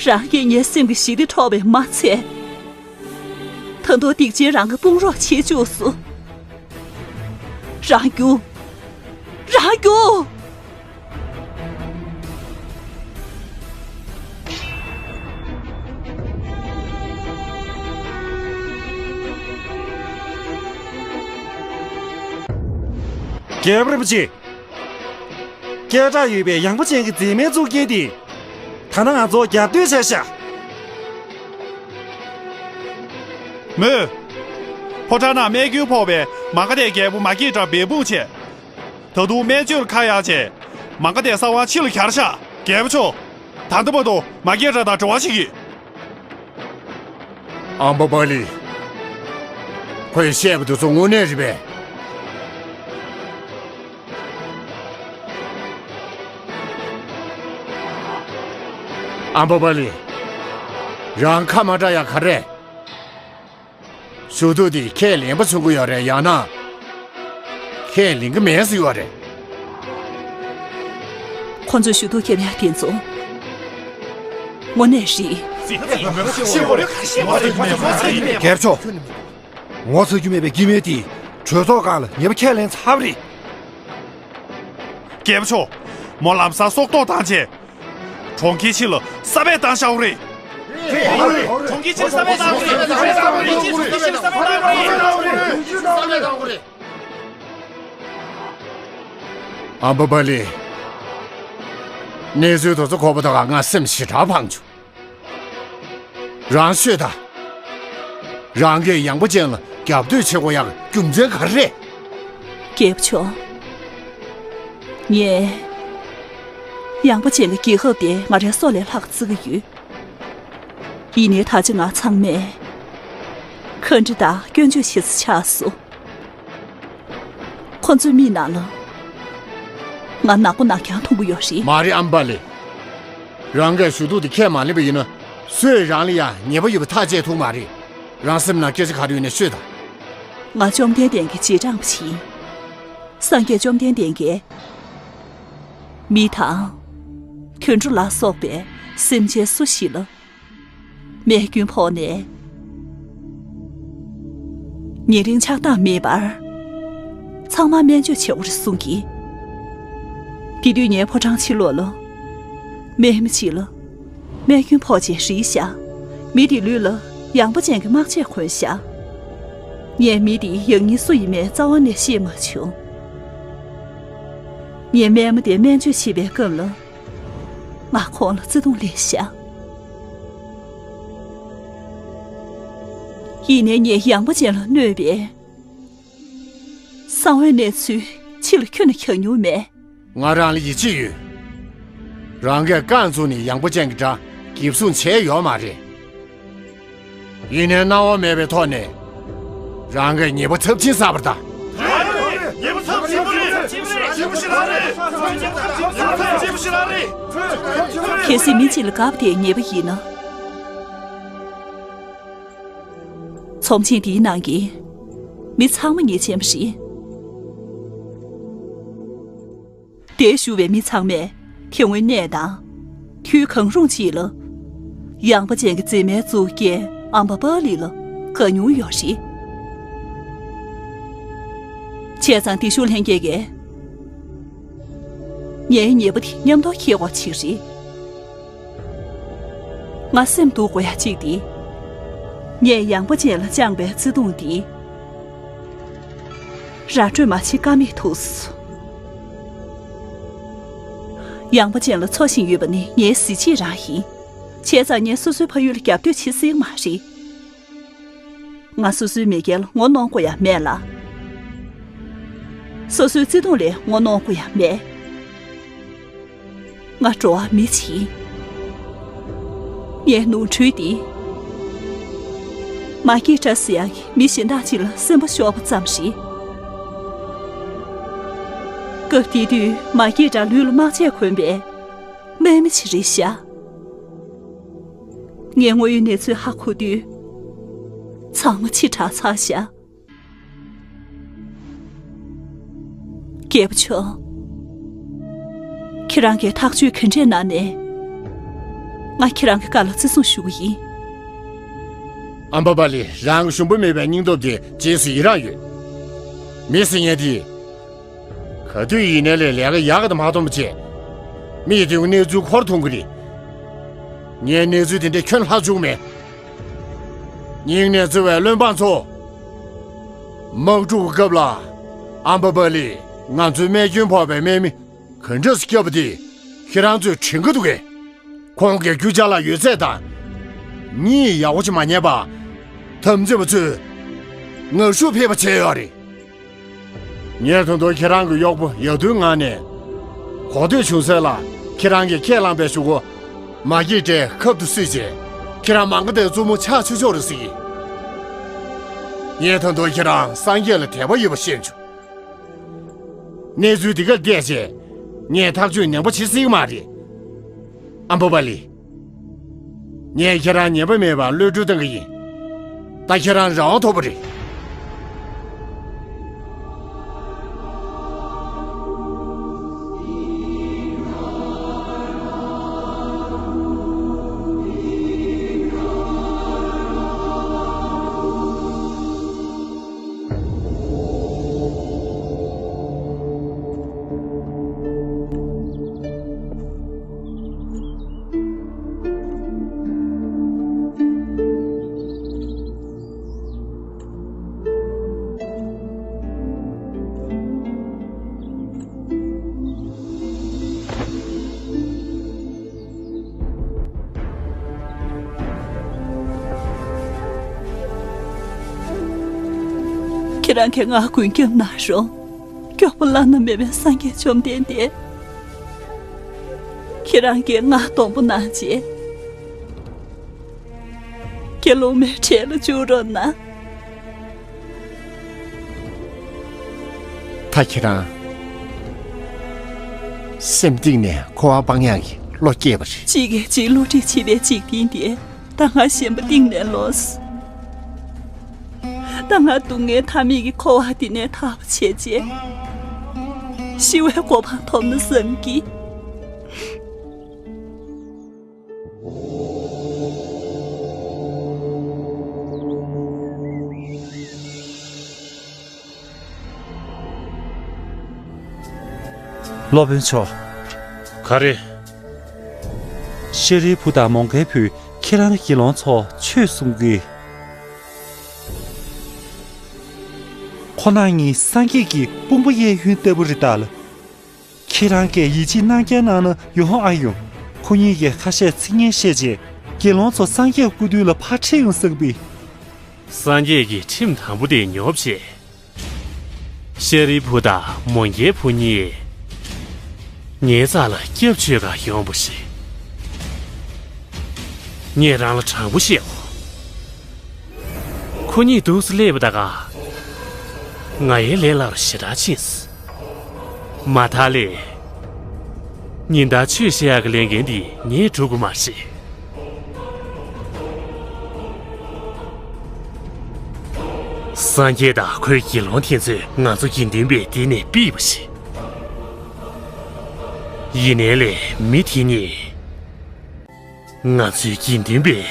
རང་གིས་ངའི་སེམས་ཀྱི་ཞི་བདེ་འཕྲོག་པས་མ་ཚད། ད་དུང་སྡིག་ཅན་རང་གི་དཔུང་རོགས་བྱེད་བཅུག་སོང་། རང་རྒྱུགས། རང་རྒྱུགས། རྒྱལ་པོ་རིན་པོ་ཆེ། སྐད་གྲགས་ཡོད་པའི་ཡངས་པ་ཅན་གྱི་མཛེས་མའི་གཙུག་རྒྱན་དེ། ད་ནི་ང་ཚོ་རྒྱབ་གཏོད་བྱས་ཤག་མོས། ཕོ་བྲང་ནང་རྨས་སྐྱོན་ཕོག་པའི་མ་ག་དྷའི་རྒྱལ་པོ་མ་སྐྱེས་དགྲ་འབད་འབུངས་བྱས། ད་དུང་སྨན་བཅོས་ལ་ཁ་གཡར་བྱས། མ་ག་དྷའི་ས་དབང་ཕྱི་ལ་གྱར་ཤག་རྒྱལ་པོ་མཆོག་ད་ལྟ་བར་དུ་མ་སྐྱེས་དགྲ་དང་འབྲེལ་བ་བྱེད་ཀྱི། ཨམ་བྷ་བ་ལི། ཁོས་བཤད་པ་དེ་ཚོ་དངོས་གནས་རེད་པས། ཨམ་བྷ་བ་ལི། རང་ཁ་མ་གྲག་ཡ་ག་རེ། ཞུ་གཏུག་དེ་ཁས་ལེན་པ་མཚོན་གྱི་ཡོད་རེད། ཡང་ན་ཁས་ལེན་གྱི་མེད་ཟེར་ཡོད་རེད། ཁོ་ཚོས་ཞུ་གཏུག་བརྒྱབ་ཡ་དེ་ཚོ་དངོས་གནས་རེད། རྒྱལ་པོ་མཆོག་ངོ་ཚ་རྒྱུ་མེད་པའི་སྐྱེ་དམན་དེས་གྲོས་ཚོགས་སྒང་ལ་ཉེས་པ་ཁས་ལེན་ཚར་བ་རེད། རྒྱལ་པོ་མཆོག་མོ་ལམ་སང་སྲོག་ཐོག་བཏང་རྗེས། གྲོང་ཁྱེར་ཕྱི་ལ་ས་བོན་བཏང་བཞག་པ་རེད། གྲོང་ཁྱེར་ཕྱི་ལ་ས་བོན་བཏང་བ་རེད། གྲོང་ཁྱེར་ཕྱི་ལ་ས་བོན་བཏང་བ་རེད། ཨམ་བྷ་བ་ལི། གནས་ཚུལ་དེ་ཚོ་གོ་བ་དང་ང་སེམས་ཞེ་དྲག་ཕངས་བྱུང་། རང་ཤོད་དང་། རང་གིས་ཡངས་པ་ཅན་ལ་རྒྱབ་གཏོད་བྱེད་དགོས་ཡག་རྒྱུ་མཚན་ག་རེ་རེད། རྒྱལ་པོ་མཆོག་ངས། ཡངས་པ་ཅན་གྱི་རྒྱལ་ཁབ་དེ་ང་རའི་སྲོག་ལས་ལྷག་བརྩི་གི་ཡོད། ཡིན་ནའི་ད་ཆ་ང་ཚང་མས་ཁ་འདྲི་དང་སྐྱོན་བརྗོད་བྱེད་ས་ཆགས་སོང་། ཁོ་ཚོའི་མིག་ནང་ལ་ང་ནག་པོ་ནག་རྐྱང་མཐོང་གི་ཡོད་རེད། མ་རེད་ཨམ་བྷ་ལི། རང་གིས་ཞུ་གཏུག་དེ་ཁས་མ་ལེན་པ་ཡིན་ན། སུས་རང་ལ་ཡང་ཉེས་པ་ཡོད་པ་ཐག་བཅད་ཐུབ་མ་རེད། རང་སེམས་ནང་སྐད་ཆ་ག་རེ་ཡོད་ན་ཤོད་དང་། ང་བཅོམ་ལྡན་འདས་ཀྱི་རྗེས་འབྲང་པ་ཞིག་ཡིན། སངས་རྒྱས་བཅོམ་ལྡན་འདས་ཀྱིས། མི་དང་། དུད་འགྲོ་ལ་སོགས་པའི་སེམས་ཅན་སུ་ཞིག་ལ། རྨས་སྐྱོན་ཕོག་ནས། ཉེ་རིང་ཆགས་སྡང་མེད་པར། ཚང་མ་སྨན་བཅོས་བྱེད་དགོས་རེད་གསུང་གི། དེ་དུས་ངའི་ཕོ་བྲང་ཕྱི་ལོགས་ལ། རྨས་མ་ཅིག་ལ། རྨས་སྐྱོན་ཕོག་རྗེས་རིལ་བཞག་མི་དེའི་ལུས་ལ་ཡངས་པ་ཅན་གྱི་དམག་ཆས་གོན་བཞག་ངས་མི་དེའི་ཡང་སྙིང་སུ་ཡིན་མིན་རྩ་བ་ནས་ཤེས་མ་བྱུང་། ངས་རྨས་མ་དེ་སྨན་བཅོས་བྱེད་པའི་སྐབས་ལ། ང་ཁོང་ལ་བརྩེ་དུང་སླེབས་ཤག་ཡིན་ནའི་ངས་ཡངས་པ་ཅན་ལ་གནོད་པའི་གསང་བའི་གནས་ཚུལ་ཕྱི་ལ་ཁྱོན་ནས་གྱ་མྱོང་མེད། ང་རང་ལ་ཡིད་ཆེས་ཡོད། རང་གིས་རྐང་བཙུགས་ནས་ཡངས་པ་ཅན་གྱི་དགྲ་འགེབས་སྲུང་བྱས་ཡོད་མ་རེད། ཡིན་ནའི་སྣང་བ་མེད་པའི་ཐོག་ནས་རང་གིས་ཉེས་པ་ཚབས་ཆེན་བསགས་པ་རེད་ད། ཉེས་པ་ཚབས་ཆེན་པོ་རེད། ཉེས་པ་ཞིག་རང་རེད། ཉེས་པ་ཚབས་ཆེན་པོ་རེད། གལ་སྲིད་མི་གཅིག་ལ་དགའ་བ་དེ་ཉེས་པ་ཡིན་ན། ཚོམས་ཆེན་འདིའི་ནང་གི་མི་ཚང་མ་ཉེས་ཅན་པ་རེད། དེར་བཞུགས་པའི་མི་ཚང་མས་དེ་སྔོན་གནས་དང་། དུས་གང་རུང་ཅིག་ལ། ཡངས་པ་ཅན་གྱི་མཛེས་མའི་གཙུག་རྒྱན་ཨམ་བྷ་བྷ་ལི་ལ་དགའ་མྱོང་ཡོད་རེད། བྱས་ཙང་འདི་ཤུགས་ལྷན་རྒྱས་ཀྱིས། ངའི་ཉེས་པ་དེ་མཉམ་དུ་འཁྱེར་དགོས་ཅིག་རེད། ང་སེམས་སྡུག་དགོས་ཡ་གཅིག་དེ། ངས་ཡངས་པ་ཅན་ལ་བཅངས་པའི་བརྩེ་དུང་དེ། ར་སྤྲོད་མ་བྱེད་ཀ་མེད་ཐུག་སོང་། ཡངས་པ་ཅན་ལ་འཚོ་བཞིན་ཡོད་པ་ནི་ངའི་གཟི་བརྗིད་རང་ཡིན། བྱས་ཙང་ངས་སོ་སོའི་ཕ་ཡུལ་ལ་རྒྱབ་གཏོད་བྱེད་སྲིད་མ་རེད། ང་སོ་སོའི་མི་སྒེར་ལ་ངོ་གནོང་དགོས་ཡ་མེད་ལ། སོ་སོའི་བརྩེ་དུང་ལ་ངོ་གནོང་དགོས་ཡ་མེད། ང་འགྲོ་བ་མི་ཞིག་ཡིན། ངའི་ནོར་འཁྲུལ་འདི། མ་སྐྱེས་དགྲ་ཟེར་ཡག་གི་མི་གཞན་དག་ཅིག་ལ་སེམས་པ་ཤོར་བ་ཙམ་རེད། སྐབས་དེ་དུས་མ་སྐྱེས་དགྲ་ལུས་ལ་རྨ་ཆད་གོན་པའི་དམག་མི་ཞིག་རེད་ཤག་ངས་དངོས་ཡོད་གནས་ཚུལ་ཧ་གོ་དུས། ཚང་མ་ཕྱི་དྲགས་ཚར་ཤག་རྒྱལ་པོ་མཆོག་ཁྱེད་རང་གིས་ཐག་གཅོད་ག་འདྲས་གནང་ནའི། ང་ཁྱེད་རང་གི་བཀའ་ལ་བརྩི་སྲུང་ཞུ་གི་ཡིན། ཨམ་བྷ་བ་ལི། རང་གི་ཞུམ་པ་མེད་པའི་སྙིང་སྟོབས་དེ་རྗེས་སུ་ཡི་རང་ཡོད། མི་ཟེར་མཁན་དེ། ག་དུས་ཡིན་ནའི་ལས་ལས་ཀ་ཡག་གི་མ་གཏོང་བ་བྱས། མི་ཡི་དེའུ་གནས་ཚུལ་ཁོར་མཐོང་གི་རེད། ངས་གནས་ཚུལ་དེ་འདྲ་ཁྱོན་ལྷག་བཅུག་མེད། སྙིང་ནས་བརྩེ་བའི་བློན་འབངས་ཚོ། དམག་འཁྲུག་གི་སྐབས་ལ། ཨམ་བྷ་བ་ལི། ང་ཚོའི་རྨས་སྐྱོན་ཕོག་པའི་དམག་མི་ག་འདྲས་སྐྱབས་པ་དེ་ཁྱེད་རང་ཚོས་དྲན་གྱི་འདུག་གས། ཁོང་གིས་རྒྱུ་ཅ་ལག་ཡོད་ཚད་དང་། གཉིད་ཡག་པོ་ཅིག་མ་ཉལ་བར། འཐབ་འཛིང་པ་ཚོས་ངར་ཤུགས་འཕེལ་བ་བྱས་ཡོད་རེད། ངས་ད་དུང་ཁྱེད་རང་གི་གཡོག་པོ་ཡ་དུའི་ངག་ནས། གོ་ཐོས་བྱུང་ཚད་ལ་ཁྱེད་རང་གིས་ཁས་བླངས་པའི་གཞུག་གུ། མ་སྐྱེས་དགྲའི་ཁབ་ཏུ་བསུས་རྗེས། ཁྱེད་རང་མ་དགའ་དང་རྩུབ་མོ་ཆགས་ཆོག་ཆོག་རེད་ཟེར་གི། ངས་ད་དུང་ཁྱེད་རང་སངས་རྒྱས་ལ་དད་པ་ཡོད་པ་ཤེས་བྱུང་། གནས་ཚུལ་འདི་གར་བལྟས་རྗེས། ངས་ཐག་གཅོད་ངན་པ་བྱེད་སྲིད་ཀྱི་མ་རེད། ཨམ་བྷ་བ་ལི། ངས་ཁྱེད་རང་ཉན་པ་མེད་པར་གློད་གྲོལ་བཏང་གི་ཡིན། ད་ཁྱེད་རང་རང་དབང་ཐོབ་པ་རེད། ཁྱེད་རང་གིས་ང་མགོན་སྐྱབས་གནང་རོགས། སྐྱོབ་པ་བླ་ན་མེད་པའི་སངས་རྒྱས་བཅོམ་ལྡན་འདས། ཁྱེད་རང་གིས་ང་སྡོང་པོ་གནང་རྗེས། དགེ་སློང་མའི་གྲལ་ལ་འཇུག་རོགས་གནང་། ད་ཁྱེད་རང་སེམས་གཏིང་ནས་འཁོར་བ་སྤང་ཡག་གི་བློ་སྐྱེས་པ་རེད། གཅིག་གིས་གཅིག་བསླུ་བྲིད་བྱེད་པའི་འཇིག་རྟེན་འདིར། ད་ང་ཞེན་པ་གཏིང་ནས་ལོག་སོང་། ད་ང་སྡུག་བསྔལ་མཐའ་མེད་ཀྱི་འཁོར་བ་འདི་ནས་ཐར་བར་བྱས་རྗེས། ཤི་བའི་གོ་འཕང་ཐོབ་ན་བསམ་གྱི། སློབ་དཔོན་མཆོག་ག་རེ། ཤཱ་རིའི་བུ་དང་མོའུ་འགལ་བུས་ཁྱེད་རང་དགེ་སློང་ཚོར་ཆོས་གསུང་གི། ཁོ་རང་གཉིས་སངས་རྒྱས་ཀྱི་དཔུང་པ་གཡས་གཡོན་ལྟ་བུ་རེད་ད་ལ། ཁྱེད་རང་གིས་ཡིད་ཆེས་གནང་རྐྱང་གནང་ན་ཡོང་ཨ་ཡོང་། ཁོ་གཉིས་ཀྱིས་ཁ་ཤས་ཚིག་ངན་བཤད་རྗེས་དགེ་སློང་ཚོ་སངས་རྒྱས་སྐུ་མདུན་ལ་ཕར་ཁྲིད་ཡོང་བསམ་པས། སངས་རྒྱས་ཀྱི་ཁྲིམས་དམ་པོ་དེ་ཉོབ་བྱས། ཤཱ་རིའི་བུ་དང་མོའུ་འགལ་བུ་གཉིས་ངའི་རྩ་ལ་སྐྱབས་བཅོལ་གར་ཡོང་བ་རེད། ངས་རང་ལ་དྲང་པོ་བཤད་གོ། ཁོ་གཉིས་འདུག་སེ་སླེབས་པ་ད་ག་ང་ཡི་ལས་སླ་རུ་ཞེ་དྲག་ཕྱིན་སོང་། མ་མཐའ་ལས། ཉིན་ལྟར་ཆོས་བཤད་ཡག་གི་ལས་འགན་འདི་ངས་སྒྲུབ་དགོས་མ་རེད། སངས་རྒྱས་དང་ཁོའི་དགེ་སློང་དེ་ཚོས་ང་ཚོ་དགེ་འདུན་པའི་སྡེ་ནས་ཕུད་པ་རེད། ཡིན་ནའི་ལས་མི་དེ་གཉིས། ང་ཚོའི་དགེ་འདུན་པའི་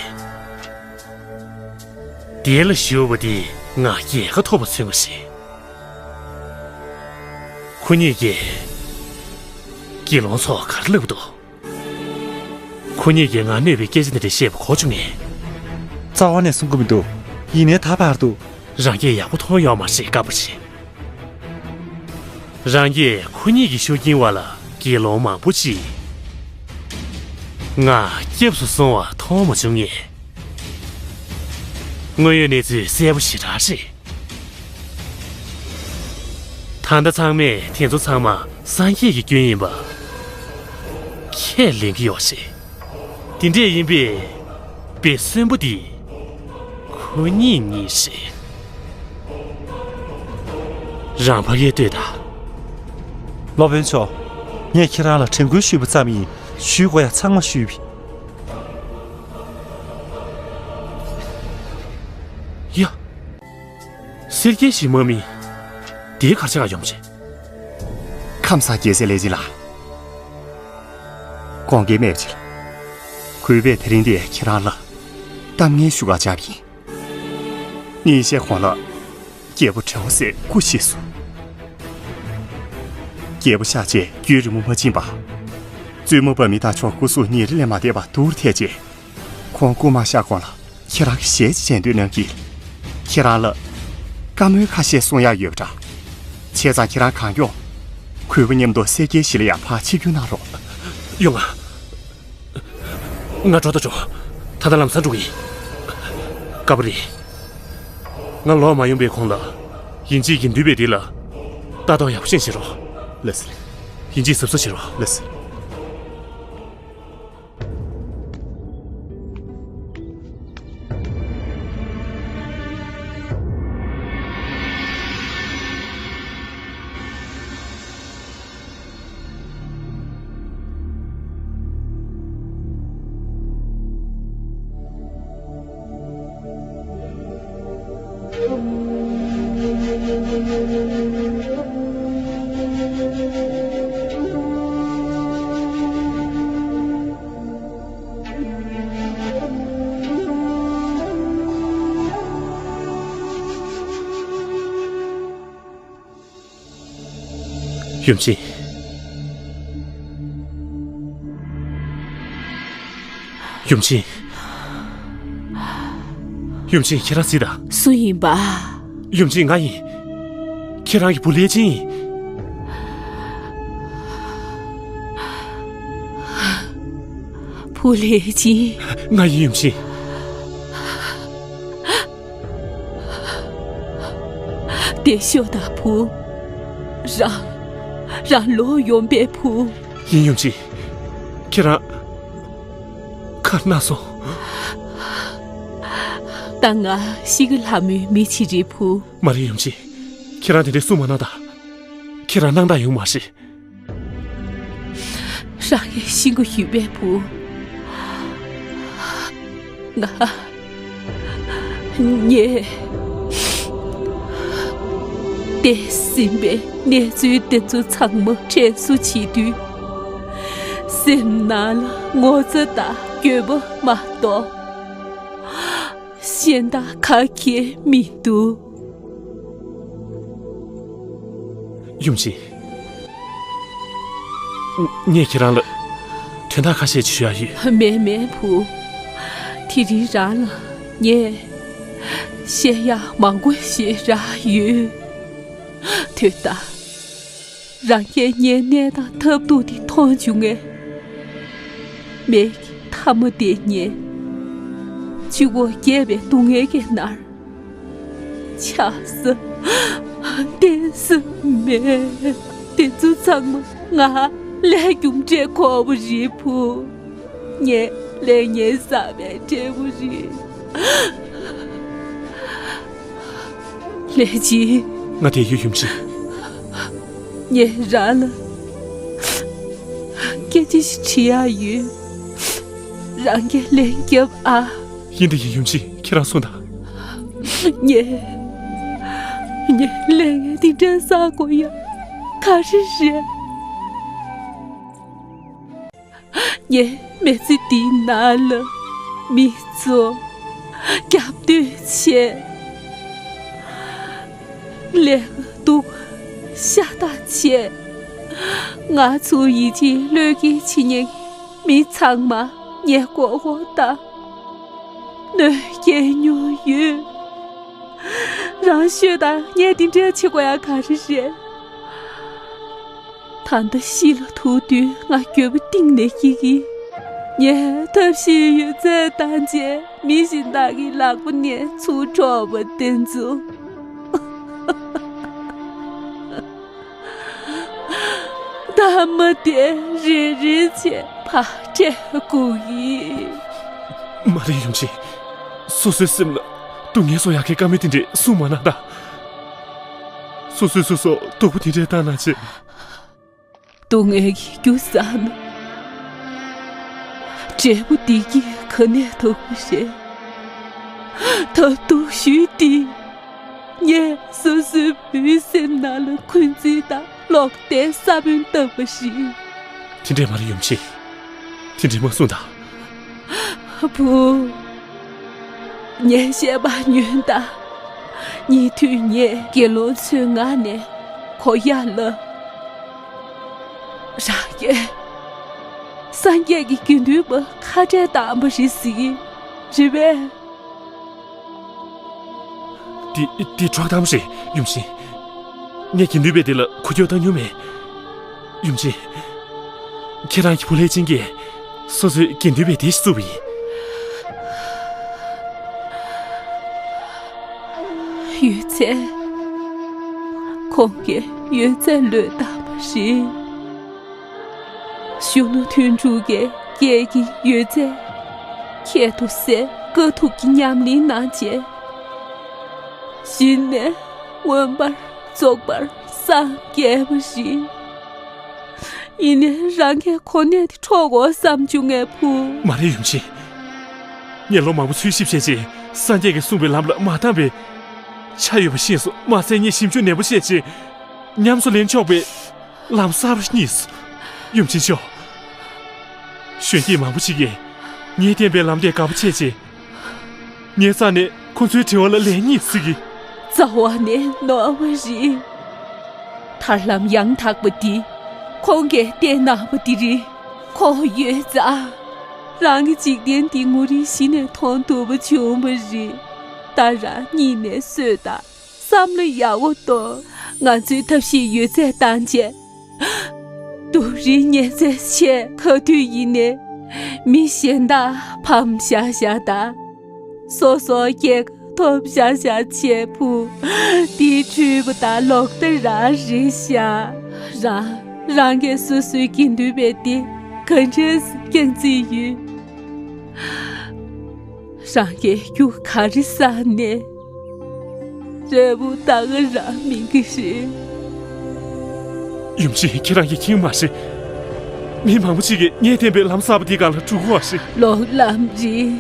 སྡེ་ལ་ཞུགས་པ་དེ་ང་རྒྱལ་ཁ་ཐོབ་པ་མཚོན་པ་རེད། ཁོ་གཉིས་ཀྱིས་དགེ་སློང་ཚོར་ག་རེ་ལབ་འདུག་ཁོ་གཉིས་ཀྱིས་ང་གནོད་པའི་སྐད་ཆ་འདི་འདྲ་བཤད་པ་གོ་བྱུང་ངས། རྩ་བ་ནས་གསུང་གི་མི་འདུག་ཡིན་ནའི་ད་བར་དུ། རང་སྐད་ཡག་པོ་མཐོང་ཡོད་མ་རེད། དགའ་པོ་རེད། རང་གིས་ཁོ་གཉིས་ཀྱི་ཤུགས་རྐྱེན་འོག་ལ་དགེ་སློང་མང་པོ་ཅིག་ ང་སྐྱབས་སུ་སོང་བ་མཐོང་མ་བྱུང་ངས། དངོས་ཡོད་གནས་ཚུལ་གསལ་པོ་ཞེ་དྲག་རེད། ད་ལྟ་ཚང་མས་དེ་ཚོ་ཚང་མ་སངས་རྒྱས་ཀྱི་སྐྱོན་ཡིན་པ་ཁས་ལེན་གྱི་ཡོད་རེད། དེ་འདྲས་ཡིན་པས། དཔེ་གསོན་པོ་འདི་ཁོ་གཉིས་གཉིས་རེད། རང་ཕ་གིར་ལྟོས་དང་། སློབ་དཔོན་མཆོག་ངས་ཁྱེད་རང་ལ་དྲན་སྐུལ་ཞུས་པ་ཙམ་ཡིན། ཞུ་དགོས་ཡ་ཚང་མ་ཞུས་པ་ཡིན། ཡ། སེར་སྐྱའི་གཞི་མ་མིན། དེའི་གར་ཆག་ཡོང་ཆེ། ཁམས་བཟང་རྒྱལ་སྲས་ལས་ཅི་ལ། དགོངས་འགལ་མེད་ཕྱིར། གུས་པས་དེ་རིང་འདིར་ཁྱེད་རང་ལ་གཏམ་ངན་ཞུ་ག་བཅར་བ་ཡིན། ཉིན་ཤས་གོང་ལ་རྒྱལ་པོ་དྲེའུ་སེ་སྐུ་གཤེགས་སོང་། རྒྱལ་པོ་གཤེགས་རྗེས་རྒྱུན་རིང་པོ་མ་ཕྱིན་པར། བཙུན་མོ་པ་མི་དང་ཆོ་སྐུ་གཟུགས་གཉིས་རེ་ལས་མ་འདས་པར་སྡུག་རུ་ཐལ་རྗེས། ཁོང་སྐུ་མ་གཤེགས་གོང་ལ་ཁྱེད་རང་གི་ཞལ་གྱིས་མཇལ་འདོད་གནང་གིས། ཁྱེད་རང་ལ་བཀའ་མོལ་ཁ་ཤས་གསུང་ཡག་ཡོད་པ་འདྲ། བྱས་ཙང་ཁྱེད་རང་གང་མགྱོགས་གུས་པ་མཉམ་དུ་སེར་སྐྱའི་གཞི་ལ་ཡར་ཕར་ཆིབས་བསྒྱུར་གནང་རོགས། ཡོང་ང་། ང་འགྲོ་ད་ཆོག་ད་ལྟ་ལམ་སང་འགྲོ་གི་ཡིན། དཀར་པོ་རེད། ང་ལོག་མ་ཡོང་པའི་གོང་ལ། ཡིན་ཅིག་གི་འདུས་པའི་འདི་ལ་ལྟ་རྟོག་ཡག་པོ་ཤེས་བྱེད་རོགས། ལགས་སོ། ཡིན་ཅིག་གཟབ་གཟབ་བྱེད་རོགས། ལགས་སོ། ཡུམ་ཆེན། ཡུམ་ཆེན། ཡུམ་ཆེན། ཁྱེད་རང་གཟིགས་དང་། སུ་ཡིན་པ། ཡུམ་ཆེན། ང་ཡིན། ཁྱེད་རང་གི་བུ་ལྷས་སྦྱིན་ཡིན། བུ་ལྷས་སྦྱིན། ང་ཡིན་ཡུམ་ཆེན། བདེ་ཤོག་དང་བུ། རང་། རང་ལོག་ཡོང་པའི་བུ། ཡིན་ཡུམ་ཆེན། ཁྱེད་རང་ག་རེ་ན་སོང་། ད་ང་ཤི་གི་ལྷ་མོའི་མི་ཅིག་རེད་བུ། མ་རེད་ཡུམ་ཆེན། ཁྱེད་རང་དེ་འདྲའི་གསུང་མ་གནང་དང་། ཁྱེད་རང་སྣང་དག་ཡོང་མ་རེད། རང་ཡང་ཤི་གི་ཡོད་པའི་བུ། ང་། ངས་འདས་ཟིན་པའི་གནས་ཚུལ་དེ་ཚོ་ཚང་མ་དྲན་གསོ་བྱེད་དུས། སེམས་ནང་ལ་ངོ་ཚ་དང་འགྱོད་པ་མ་གཏོགས། གཞན་དག་ག་གེ་མི་འདུག་ཡུམ་ཆེན། ངས་ཁྱེད་རང་ལ་དོན་དག་ཁ་ཤས་ཅིག་ཞུ་ཡ་ཡོད། མེད་མེད་བུ། དེ་རིང་རང་ལ་ངས་བཤད་ཡ་མང་པོ་ཞིག་རག་ཡོད། དོན་དག་རང་གིས་ངའི་གནས་སྟངས་སྟབས་སྡུག་དེ་མཐོང་བྱུང་ངས། མིག་གི་མཐའ་མ་དེ་ཉལ། གཅིག་པོ་རྒས་པའི་སྡུག་བསྔལ་གྱིས་མནར། ཆགས་ས་བརྟེན་ས་མེད། དེ་ཚོ་ཚང་མ་ང་ལས་རྒྱུ་འབྲས་ཁོ་བོ་རེད་བུ། ངས་ལས་ངན་བསགས་པའི་འབྲས་བུ་རེད། ལྷས་སྦྱིན། ང་བསྡད་ཡོད་ཡུམ་ཆེན། ངས་རང་ལ་སྐད་ཆ་ཞིག་དྲི་ཡ་ཡོད། རང་གིས་ལན་རྒྱོབ་ཨ། ཡིན་ད་ཡིན་ཡུམ་ཆེན། ཁྱེད་རང་གསུངས་དང་། ངས། ངས་ལས་ངན་འདི་འདྲ་བསགས་དགོས་ཡ་ག་རེ་རེད། ངས་མི་ཚེ་འདིའི་ནང་ལ་མི་ཚོ་རྒྱབ་གཏོད་བྱས། ལས་སྡུག་ཤ་སྟག་བྱས། ང་ཚོ་ཡིད་ཆེས་བློས་འགེལ་བྱེད་མཁན་མི་ཚང་མ་ངས་མགོ་སྐོར་བཏང་། གནོད་སྐྱེལ་མྱོང་ཡོད། རང་ཤོད་དང་། ངས་འདི་འདྲ་བྱེད་དགོས་ཡ་ག་རེ་རེད། ད་ལྟ་ཤི་ལ་ཐུག་དུས་ང་འགྱོད་པ་གཏིང་ནས་སྐྱེ་གི། ངས་ཐབས་ཤེས་ཡོད་ཚད་བཏང་བྱས་མི་གཞན་དག་གི་ལག་པ་ནས་ཚུར་འཕྲོག་པ་དེ་ཚོ། མཐའ་མ་དེ་རེ་རེ་བྱས་ཕར་སྤྲད་དགོས་ཀྱི། མ་རེད་ཡུམ་ཆེན། སོ་སོའི་སེམས་ལ་སྡུག་བསྔལ་བཟོ་ཡག་གི་བཀའ་མོལ་དེ་འདྲས་གསུངས་མ་གནང་དང་། སོ་སོས་སོ་སོ་སྡུག་པོ་དེ་འདྲས་བཏང་གནང་བྱས། སྡུག་བསྔལ་གྱི་རྒྱུ་བསགས་ན། འབྲས་བུ་བདེ་སྐྱིད་ག་ནས་ཐོབ་པ་རེད། ད་སྡུག་ཤོས་དེ། ངས་སོ་སོའི་བུའི་སེམས་ནང་ལ་འཁོན་འཛིན་དང་ལོག་ལྟའི་ས་བོན་བཏབ་པ་རེད། དེ་འདྲས་མ་རེད་ཡུམ་ཆེན། དེ་འདྲས་མ་གསུངས་དང་། བུ། ངས་བཤད་པ་ཉོན་དང་། ཉེ་དུས་ངས་དགེ་སློང་ཚོའི་ངག་ནས་གོ་ཡག་ལ། རང་གིས་སངས་རྒྱས་ཀྱི་དགེ་འདུན་པ་ཁ་བྲལ་བཏང་བ་རེད་ཟེར་གྱི་རེད་པས། འདི་འདི་འཕྲོག་གཏམ་རེད་ཡུམ་ཆེན། ངས་དགེ་འདུན་པའི་སྡེ་ལ་འགུལ་སྐྱོད་བཏང་མྱོང་མེད། ཡུམ་ཆེན། ཁྱེད་རང་གི་བུ་ལྷས་བྱིན་གྱིས་སོ་སོའི་དགེ་འདུན་པའི་སྡེ་ཞིག་བཙུགས་པ་ཡིན། ཡོད་ཚད། ཁོང་གིས་ཡོད་ཚད་བློས་བཏང་བ་རེད། གཞོན་ནུ་དོན་གྲུབ་ཀྱིས་སྐྱེས་ཀྱི་ཡོད་ཚད་ཁྱད་དུ་བསད་དཀའ་ཐུབ་ཀྱི་ཉམས་ལེན་གནང་བྱས། གཞི་ནས་མངོན་པར་རྫོགས་པར་སངས་རྒྱས་པ་རེད། ཡིན་ནའི་རང་གིས་གོ་གནས་དེ་འཕྲོག་དགོས་བསམ་བྱུང་ངས་བུ། མ་རེད་ཡུམ་ཆེན། ངས་ལོ་མང་པོ་འཚོལ་ཞིབ་བྱས་རྗེས་སངས་རྒྱས་ཀྱིས་གསུངས་པའི་ལམ་ལ་མ་བཏང་བའི་ཆ་ཡོད་པ་ཤེས་སོང་། མ་ཚད་ངས་ཞིབ་འཇུག་ནན་པོ་བྱས་རྗེས་ཉམས་སུ་ལེན་ཆོག་པའི་ལམ་གསར་པ་རྙེད་སོང་། ཡུམ་ཆེན་མཆོག་གཞོན་སྐྱེས་མང་པོ་ཞིག་གིས་ངས་བསྟན་པའི་ལམ་དེ་དགའ་པོ་བྱས་རྗེས། ངའི་རྩ་ནས་ཁོ་ཚོའི་དྲི་བ་ལ་ལན་རྙེད་སྲིད་ཀྱི། རྩ་བ་ནས་ནོར་བ་རེད། ཐར་ལམ་ཡང་དག་པ་འདི་ཁོང་གིས་བསྟན་གནང་བ་འདི་རེད། ཁོང་ཡོད་ཙང་རང་གི་འཇིག་རྟེན་འདི་ངོ་རིས་གཞི་ནས་མཐོང་ཐུབ་པ་བྱུང་བ་རེད། ད་རང་སྙིང་ནས་གསོས་དང་། བསམ་བློ་ཡག་པོ་གཏོང་། ང་ཚོའི་ཐབས་ཤེས་ཡོད་ཚད་བཏང་བྱས། སྡུག་རུས་ཉེན་ཚད་ཆེ་ག་དུས་ཡིན་ནའི། མི་གཞན་དག་ཕམ་བཞག་བཞག་དང་། སོ་སོ་སྐྱེ་ཐོབ་བཞག་བཞག་བྱས་བུ། འདི་འཁྲུལ་པ་དང་ལོག་ལྟ་རང་རེད་ཤག་རང་རང་གིས་སོ་སོའི་དགེ་འདུན་པའི་སྡེ་ག་འདྲས་སྐྱོང་རྩིས་ཡོད། རང་གིས་རྒྱུ་ག་རེ་བསགས་ནས། འབྲས་བུ་ད་ག་རང་སྨིན་གྱི་རེད། ཡུམ་ཆེན། ཁྱེད་རང་གིས་མཁྱེན་མ་ཤེས། མི་མང་པོ་ཞིག་གིས་ངས་བསྟན་པའི་ལམ་གསར་པ་འདི་སྒང་ལ་འགྲོ་གི་ཡོད་རེད། ལོག་ལམ་རེད།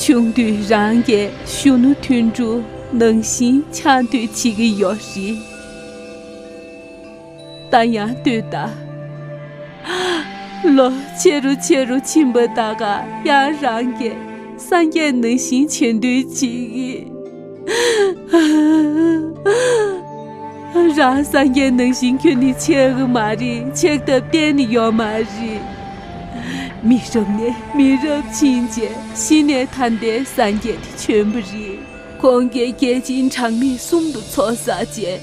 ཆུང་དུས་རང་གིས་གཞོན་ནུ་དོན་གྲུབ་ནང་བཞིན་ཆགས་འདོད་བྱེད་ཀྱི་ཡོད་རེད། ད་ཡང་ལྟོས་དང་། ལོ་ཆེ་རུ་ཆེ་རུ་ཕྱིན་པ་ད་ག་ཡང་རང་གིས་སངས་རྒྱས་ནང་བཞིན་བྱེད་འདོད་བྱེད་ཀྱི། རང་སངས་རྒྱས་ནང་བཞིན་ཁྱོན་ནས་ཆགས་ཀྱི་མ་རེད། ཆགས་ཐབས་གཏན་ནས་ཡོད་མ་རེད། མི་རབས་ནས་མི་རབས་ཕྱིན་རྗེས་གཞི་ནས་ད་ལྟའི་སངས་རྒྱས་དེ་བྱོན་པ་རེད། ཁོང་གིས་བརྒྱ་བྱིན་གྲངས་མེད་གསུམ་དུ་ཚོགས་བསགས་རྗེས།